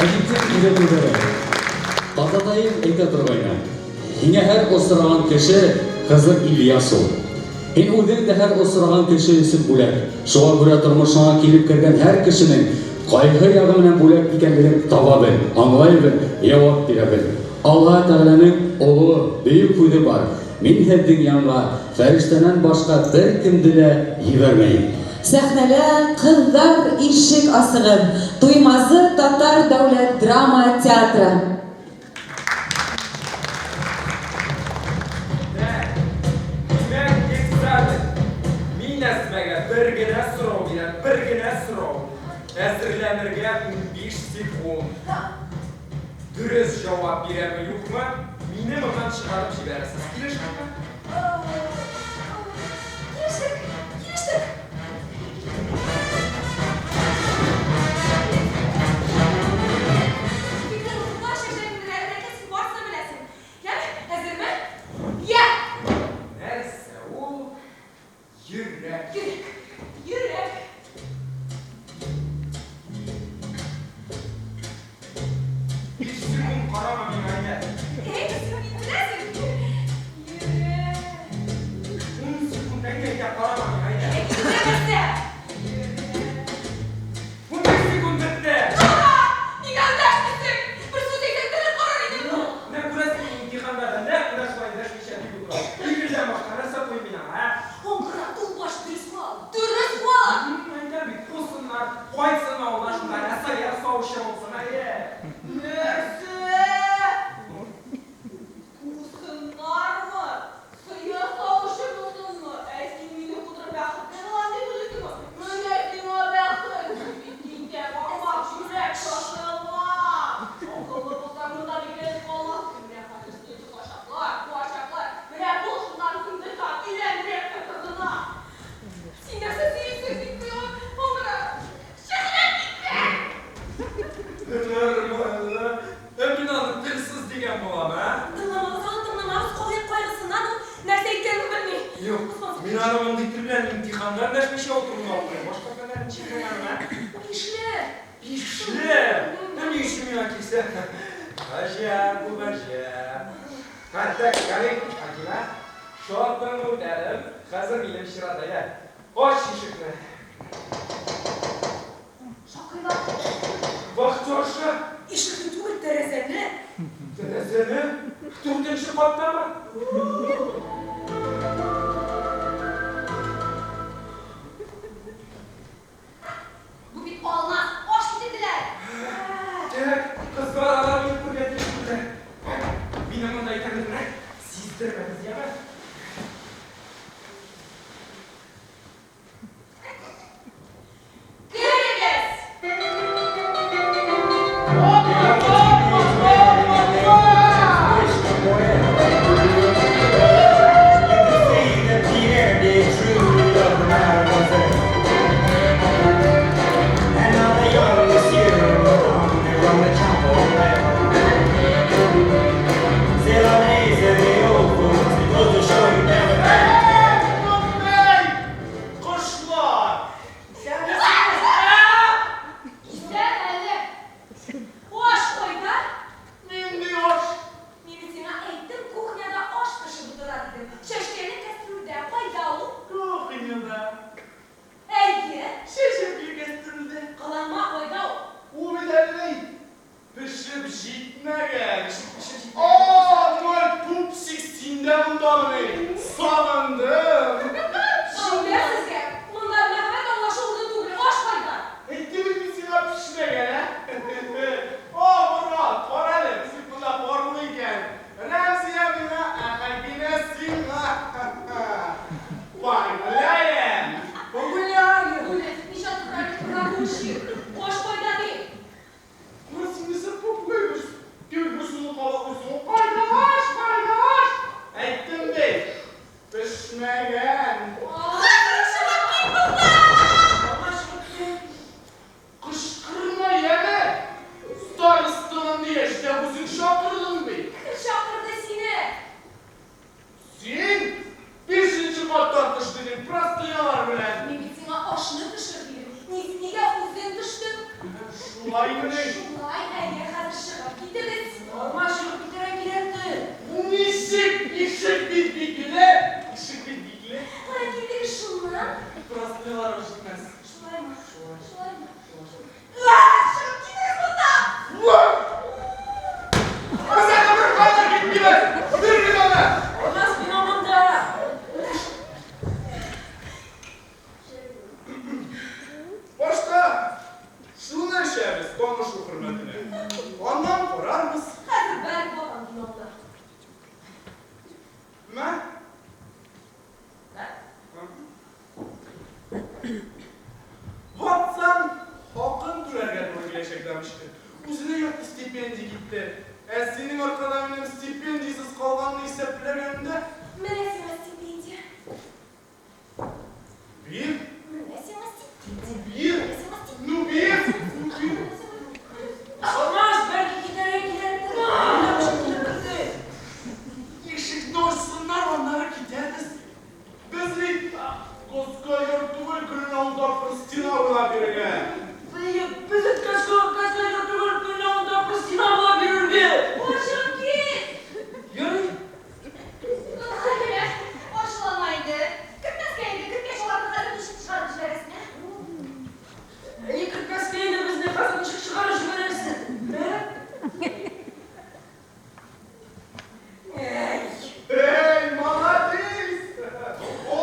Speaker 1: Объектив күҙәтеүҙәре. Ҡартатайым әйтә торғайны. Һиңә һәр осраған кеше Хызыр Ильяс ул. Һин үҙең дә һәр осраған кеше өсөн бүләк. Шуға күрә тормошоңа килеп кергән һәр кешенең ҡайһы яғы менән бүләк икәнлеген таба бел, аңлай бел, яуап бирә бел. Аллаһы Тәғәләнең оло, бөйөк һүҙе бар, Мин һеҙҙең янға фәрештәнән башҡа бер кемде лә ебәрмәйем.
Speaker 4: Сәхнәлә Кызлар ишек асыгыз! Туймазы татар дәүләт драма театры.
Speaker 2: Дә, димәк, экзамен. Мин Әсмәгә бер генә сорау бирәм, бер генә сорау. Әзерләнергә 15 секунд. Дөрес җавап бирәме, юкмы, мине моннан чыгарып җибәрәсез. Килештекме?
Speaker 14: Килештек, килештек. Фикер укыла чәчәгеңне рәтле син барысын да беләсең. Яме, әзерме? Я!
Speaker 2: Нәрсә ул йөрәк?
Speaker 14: Йөрәк, йөрәк.
Speaker 2: Биш секунд карама миңа, әйдә.
Speaker 14: Әйт, син бит беләсең. Йөрәк.
Speaker 2: Ун секунд, әйдә, әйдә, карама миңа, әйдә.
Speaker 14: Әйт, нәрсә? Йөрәк.
Speaker 2: 15 секунд бетте.
Speaker 14: Ага! Нигә эндәшмисең? Бер сүз әйтсәң, телем корыр иде.
Speaker 2: Менә күрәсең, имтиханда да нәкъ менә шулай эндәшмичә бик утыра. Икелдән башка нәрсә куйыйм мин аңа, ә?
Speaker 14: Аңгыра, тулбаш, дөрес куала. Дөрес куала!
Speaker 2: Әйтәм бит, кусыннар, кайтсын авылына шунда, ә сыер савучы булсын, әйе.
Speaker 16: Нәрсә? Кусыннармы? Сыер савучы булсынмы? Ә син мине кудырып бәхетле булам дип уйлыйсыңмы? Менә сиңа бәхет! Син бит тинтәк, ахмак, җүләр, шашылган! Акыллы булсаң, монда бикләнеп калмассың. Менә хәзер сине тотачаклар, куачаклар. Менә бул шуннан соң декан, өйлән ректор кызына!
Speaker 14: Син нәрсә сөйлисең? дип куюы аңгыра. Чәчрәп киткән!
Speaker 2: Нормально. Ә мин аны телсез дигән булам, ә?
Speaker 14: Тыңламагыз аны, тыңламагыз, калыйк кайгысыннан ул нәрсә әйткәнен белми.
Speaker 2: Юк, мин аны мондый тел белән имтиханда эндәшмичә утыруны аңлыйм. Башка фәннәрне ничек аңларым, ә?
Speaker 14: Бишле!
Speaker 2: Бишле! Ә ни өчен миңа килсә? Гаҗәп бу, гаҗәп. Һә, так, ярый, Хәкимә, шартыңны үтәдем. Хәзер минем чират, әйдә. Ач ишекне.
Speaker 14: Шакыйлар.
Speaker 2: Вахтерша!
Speaker 14: Ишекне түгел, тәрәзәне.
Speaker 2: Тәрәзәне? Дүртенче каттамы?
Speaker 14: Бу бит алмаз, аш китерделәр.
Speaker 2: Так, кызлар, алар мине күргән тиеш түгел. Минем монда икәнлегемне сиздермәгез, яме?
Speaker 14: Керегез!
Speaker 2: Кошлар!
Speaker 14: Исән әле. Аш кайда?
Speaker 2: Нинди аш?
Speaker 14: Мин бит сиңа әйттем, кухняда аш пешеп утыра дидем. Чәчкәле кәстрүлдә. Кайда ул?
Speaker 2: Кухняда.
Speaker 14: Әйе.
Speaker 2: Чәчәкле кәстрүлдә.
Speaker 14: Кыланма, кайда ул?
Speaker 3: Ул бит әле ни, пешеп җитмәгән.
Speaker 2: Пешеп җитмәгән.
Speaker 3: О, мой пупсик, син дә мондамыни? Сагындым.
Speaker 14: Шәүлә сезгә. Монда мәхәббәт аңлашу урыны түгел. Аш кайда?
Speaker 3: Әйттем бит мин сиңа пешмәгән, ә? О, Морат, кара әле, без бит монда парлы икән. Рәмзия миңа, ә Хәкимә сиңа. Погуляем! Погуляем!
Speaker 14: Гуляй, ничә рабочий. Аш кайда ди?
Speaker 3: Морат, син нәрсә попугай кебек бер сүз кабатлыйсың? минең.
Speaker 11: Шулай, әйе, хәзер чыгып китегез.
Speaker 15: Алма чыгып китәргә кирәктер.
Speaker 2: Ничек ишек бит бикле? Ишек бит бикле.
Speaker 11: Кая килдегез шуннан?
Speaker 2: Простыйларым җитмәс.
Speaker 11: Шулаймы?
Speaker 2: Шулай.
Speaker 11: Шулаймы?
Speaker 2: Шулай.
Speaker 11: Чыгып китегез моннан!
Speaker 3: Без әле беркая да китмибез. Бирегез аны.
Speaker 15: Алмаз, вино монда.
Speaker 3: Башта шуны эчәбез танышу хөрмәтенә. Аннан карарбыз.
Speaker 14: Хәзер бәреп батам виномны.
Speaker 3: Мә.
Speaker 15: Мә?
Speaker 3: Ватсаң, хакын түләргә туры киләчәк, дамочка. Үзенә ярты стипендия китте. Ә синең аркада минем стипендиясез калганны исәпләгәндә,
Speaker 11: Менә сиңа стипендия.
Speaker 3: бир,
Speaker 11: Менә сиңа стипендия.
Speaker 3: бир,
Speaker 11: Менә сиңа стипендия.
Speaker 3: ну бир, ну бир.
Speaker 15: Алмаз, бәлки китәргә кирәктер. Вино килеп керде.
Speaker 3: Ишекне ачсыннар, аннары китәбез. Без бит Коска түгел, көненә ун тапкыр стена буйлап йөрергә.
Speaker 15: Без бит каска түгел, көненә ун тапкыр стена буйлап йөрергә.
Speaker 14: Бар, чыгып кит!
Speaker 15: Йөри.
Speaker 14: Хәбирә, ачуланма инде. Кертмәскә иде, керткәч аларны хәзер ничек чыгарып җибәрәсең, ә?
Speaker 15: Әйе, кертмәскә иде безне, хәзер ничек чыгарып җибәрәсең? Ә? Әй.
Speaker 3: Эй, молодец! О,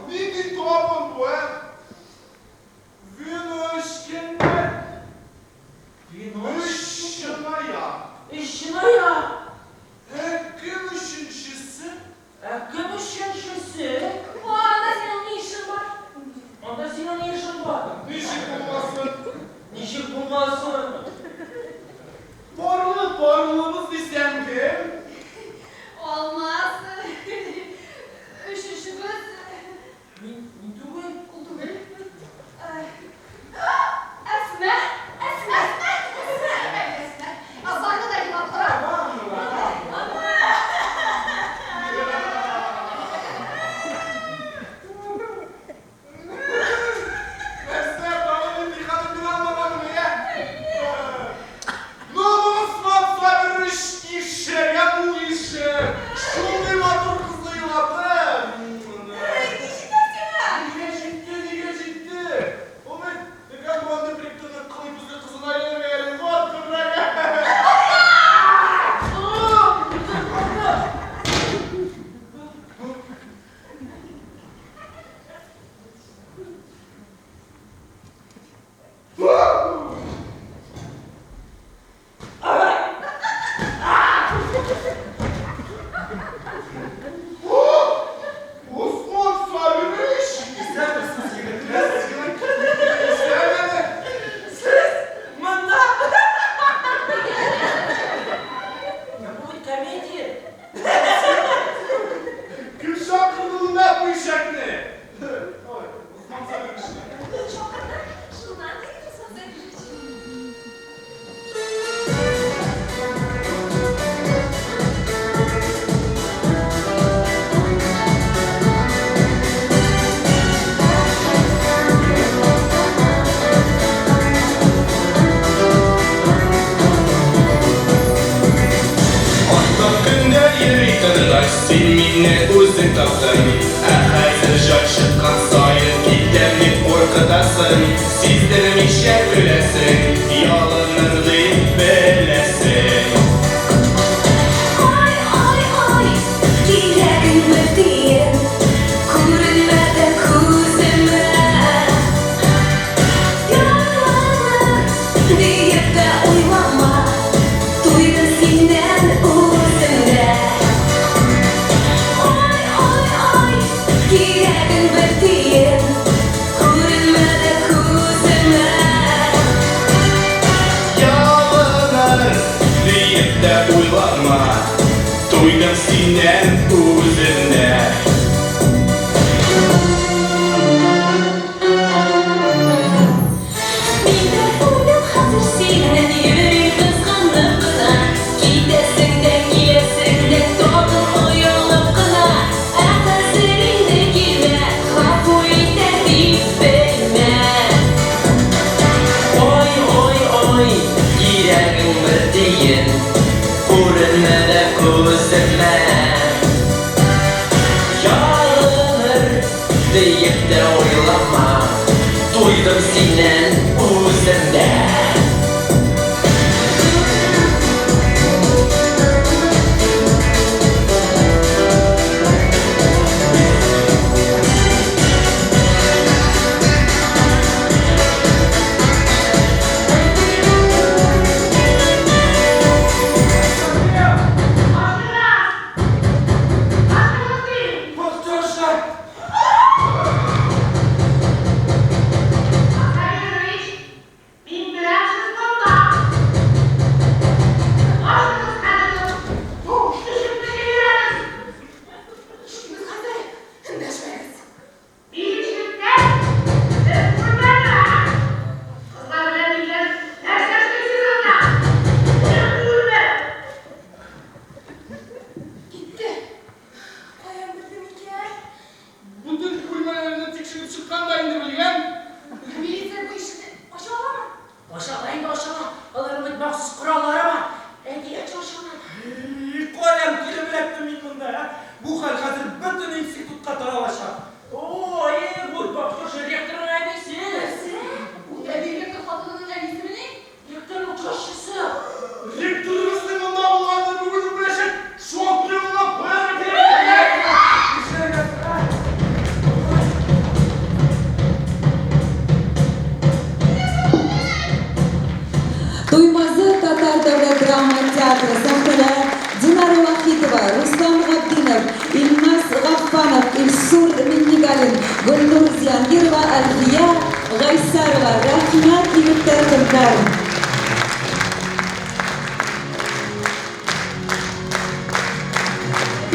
Speaker 3: нинди табын бу, ә? Вино эчкәннәр.
Speaker 15: Вино
Speaker 3: Өч чынаяк.
Speaker 15: Өч чынаяк.
Speaker 3: Ә кем өченчесе?
Speaker 15: Ә кем өченчесе?
Speaker 14: Анда синең ни эшең бар?
Speaker 15: Анда синең ни эшең бар?
Speaker 3: Ничек булмасын?
Speaker 15: Ничек булмасын?
Speaker 3: Парлы парлыбыз дисәм кем?
Speaker 14: Алмаз. Өченчебез.
Speaker 15: Мин түгел.
Speaker 14: Ул түгел. Әсмә! Әсмә! Әсмә! Әсмә! Барды да елап тора.
Speaker 3: Әсмә, тагын имтиханын бирә алмаганмы, я? Ну, бу Усман Сабирович ишәк, я бу ишәк. Шундый матур кызны елатып.
Speaker 14: Ни җитә сиңа?
Speaker 3: Нигә җитте, нигә җитте? Ул бит өлкән туган директорның кылый күзле кызына әйләнергә әле. Вот, күбрәк. Усман Сабирович!
Speaker 2: Исәнмесез, егетләр.
Speaker 3: Исән әле.
Speaker 2: Сез монда?
Speaker 15: Я бу бит комедия.
Speaker 3: Кем чакырды монда бу ишәкне? Ой, Усман Сабирович.
Speaker 14: Чакырды. Шуннан диде Усман Сабирович.
Speaker 5: Атна көндә йөри торгач, син мине үзең таптың. Ә хәзер җай чыккан саен китәм дип куркытасың. Сиздермичә көләсең, ялыныр дип беләсең.
Speaker 4: Ай, ай, ай, кирәгең бер тиен, күренмәде күземә. Ялыныр диеп тә уйлама, туйдым синнән үзем дә. Ай, ай, ай, кирәгең бер тиен, күренмәде күземә.
Speaker 5: Ялыныр диеп тә уйлама, туйдым синнән үзем дә.
Speaker 4: Мин дә уйлап хәзер синнән йөрим кызганып кына. Китәсең дә киләсең дә тагын оялып кына. Ә хәзер инде килмә, гафу итәр дип белмә.
Speaker 15: Ай, ай,
Speaker 17: Ай, йөрәгең бер тиен, күренмә дә күземә. Ялыныр диеп тә уйлама, туйдым синнән үзем дә.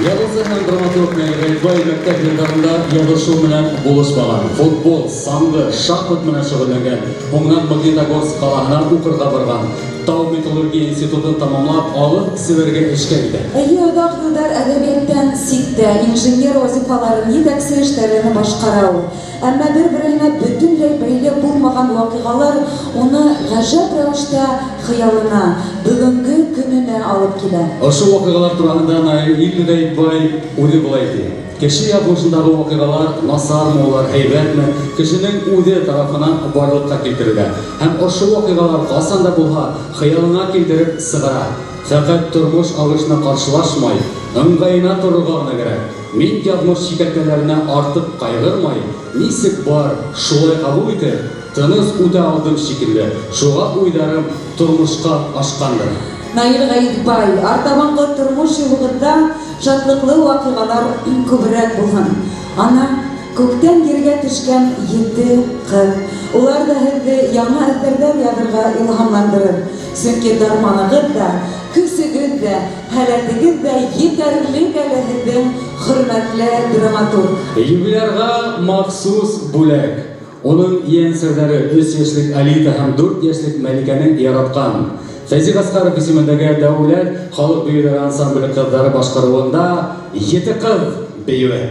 Speaker 1: Язучы һәм драматург Наил Гаетбай мәктәп елларында язышу менән булышмаган. Футбол, саңгы, шахмат менән шөгыльләнгән. Һуңынан Магнитогорск ҡалаһына уҡырға барған. Тау металлургия институтын тамамлап, алып Себергә эшкә китә.
Speaker 4: Әйе, оҙаҡ йылдар әҙәбиәттән ситтә инженер вазифаларын, етәксе эштәрен башҡара ул. Әммә бер-береһенә бөтөнләй бәйле булмаған ваҡиғалар уны ғәжәп рәүештә хыялына, бөгөнгө көнөнә алып килә.
Speaker 1: Ошо ваҡиғалар тураһында Наил Ғәйетбай үҙе былай ти. Кеше яҙмышындағы ваҡиғалар насармы улар, һәйбәтме, кешенең үҙе тарафынан барлыҡҡа килтерелә. Һәм ошо ваҡиғалар ҡасан да булһа хыялына килтереп сығара. Фәҡәт тормош ағышына ҡаршылашмай, ыңғайына торорға ғына кәрәк. Мин яҙмыш сикәлтәләренә артыҡ ҡайғырмай, нисек бар, шулай ҡабул итеп, тыныс үтә алдым шикелле. Шуға уйҙарым тормошҡа ашҡандыр.
Speaker 4: Наил Ғәйетбай, артабанғы тормош юлығыҙҙа шатлыҡлы ваҡиғалар күберәк булһын. Ана, күктән ергә төшкән ете ҡыҙ. Улар ҙа һеҙҙе яңы әҫәрҙәр яҙырға илһамландырыр. Сөнки дарманығыҙ ҙа, көсөгөҙ ҙә, һәләтегеҙ ҙә етәрлек әле һеҙҙең, хөрмәтле драматург.
Speaker 1: Юбилярға махсус бүләк. Уның йәнсерҙәре 3 йәшлек Алита һәм 4 йәшлек Мәликәнең яратҡан. Фәйзи Ғәсҡәров исемендәге дәүләт халыҡ бейеүҙәре ансамбле ҡыҙҙары башҡарыуында Ете ҡыҙ бейеүе.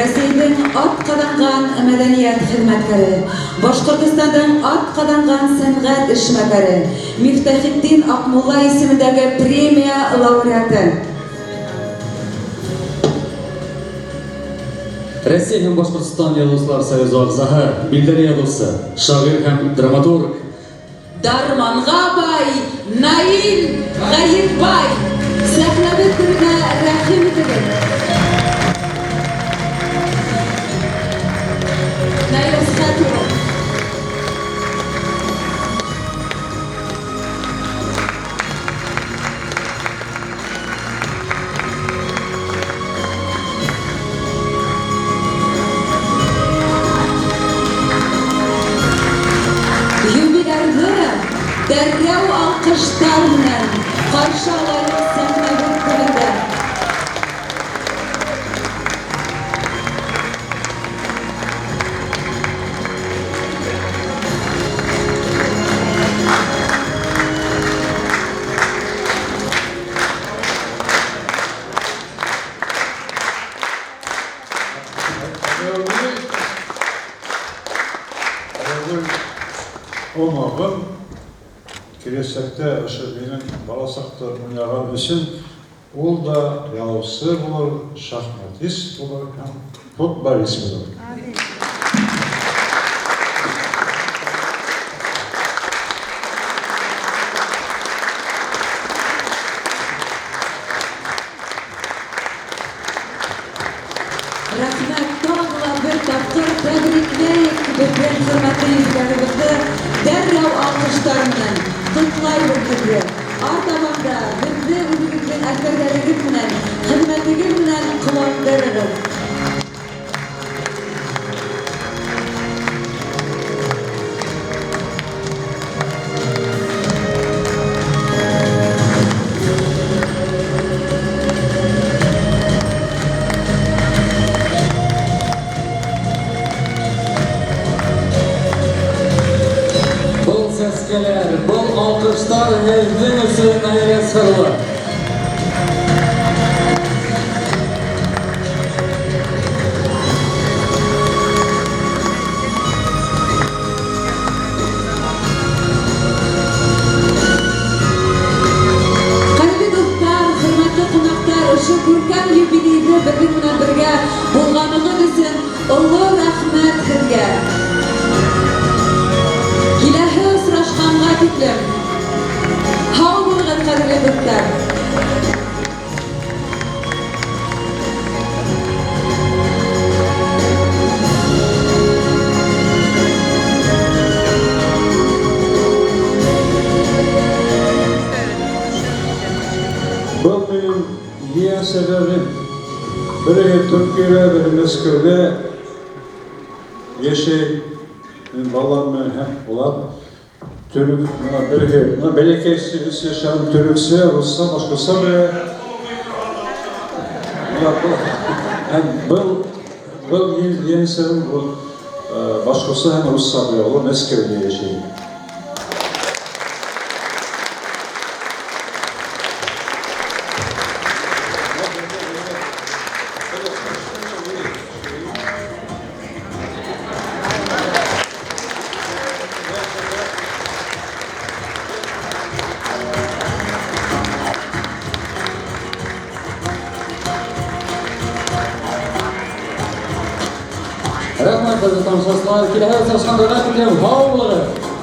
Speaker 4: Рәсәйҙең атҡаҙанған мәҙәниәт хеҙмәткәре, Башҡортостандың атҡаҙанған сәнғәт эшмәкәре, Мифтахетдин Аҡмулла исемендәге премия лауреаты.
Speaker 1: Рәсәй һәм Башҡортостан Яҙыусылар союзы ағзаһы, билдәле яҙыусы, шағир һәм драматург.
Speaker 4: Дарманға бай Наил Ғәйетбай, сәхнәбеҙ түренә рәхим итегеҙ. Наил Әсхәт улы. Юбилярҙы дәррәү алҡыштар менән ҡаршы алайыҡ сәхнәбеҙ түрендә.
Speaker 18: Оноғым киләсәктә ошо минең баласаҡта уйнаған өсөн ул да яҙыусы булыр, шахматист булыр һәм футболист булыр.
Speaker 4: Рәхмәт, тағы ла бер тапҡыр тәбрикләйек беҙҙең хөрмәтле юбилярыбыҙҙы дәррәү алҡыштар менән ҡотлайбыҙ һеҙҙе. Артабан да беҙҙе үҙегеҙҙең әҫәрҙәрегеҙ менән, хеҙмәтегеҙ менән ҡыуандырығыҙ.
Speaker 1: Был сәскәләр, был алҡыштар һеҙҙең өсөн, Наил Әсхәт улы.
Speaker 4: Ҡәҙерле дуҫтар, хөрмәтле ҡунаҡтар, ошо күркәм юбилейҙы беҙҙең менән бергә булғанығыҙ өсөн оло рәхмәт һеҙгә. Киләһе осрашҡанға тиклем һау булығыҙ, ҡәҙерле дуҫтар.
Speaker 18: Был минең ейәнсәләрем. Береһе Төркиәлә, береһе Мәскәүҙә йәшәй. Минең балаларым менән һәм улар төрөк, бына береһе, бына бәләкәйсе өс йәшәм, төрөксә, русса, башҡортса белә. Бына был, һәм был, был ейәнсәрем, был, башҡортса һәм русса белә, улар Мәскәүҙә йәшәй.
Speaker 1: Рәхмәт, хөрмәтле тамашасылар. Киләһе осрашҡандарға тиклем һау булығыҙ.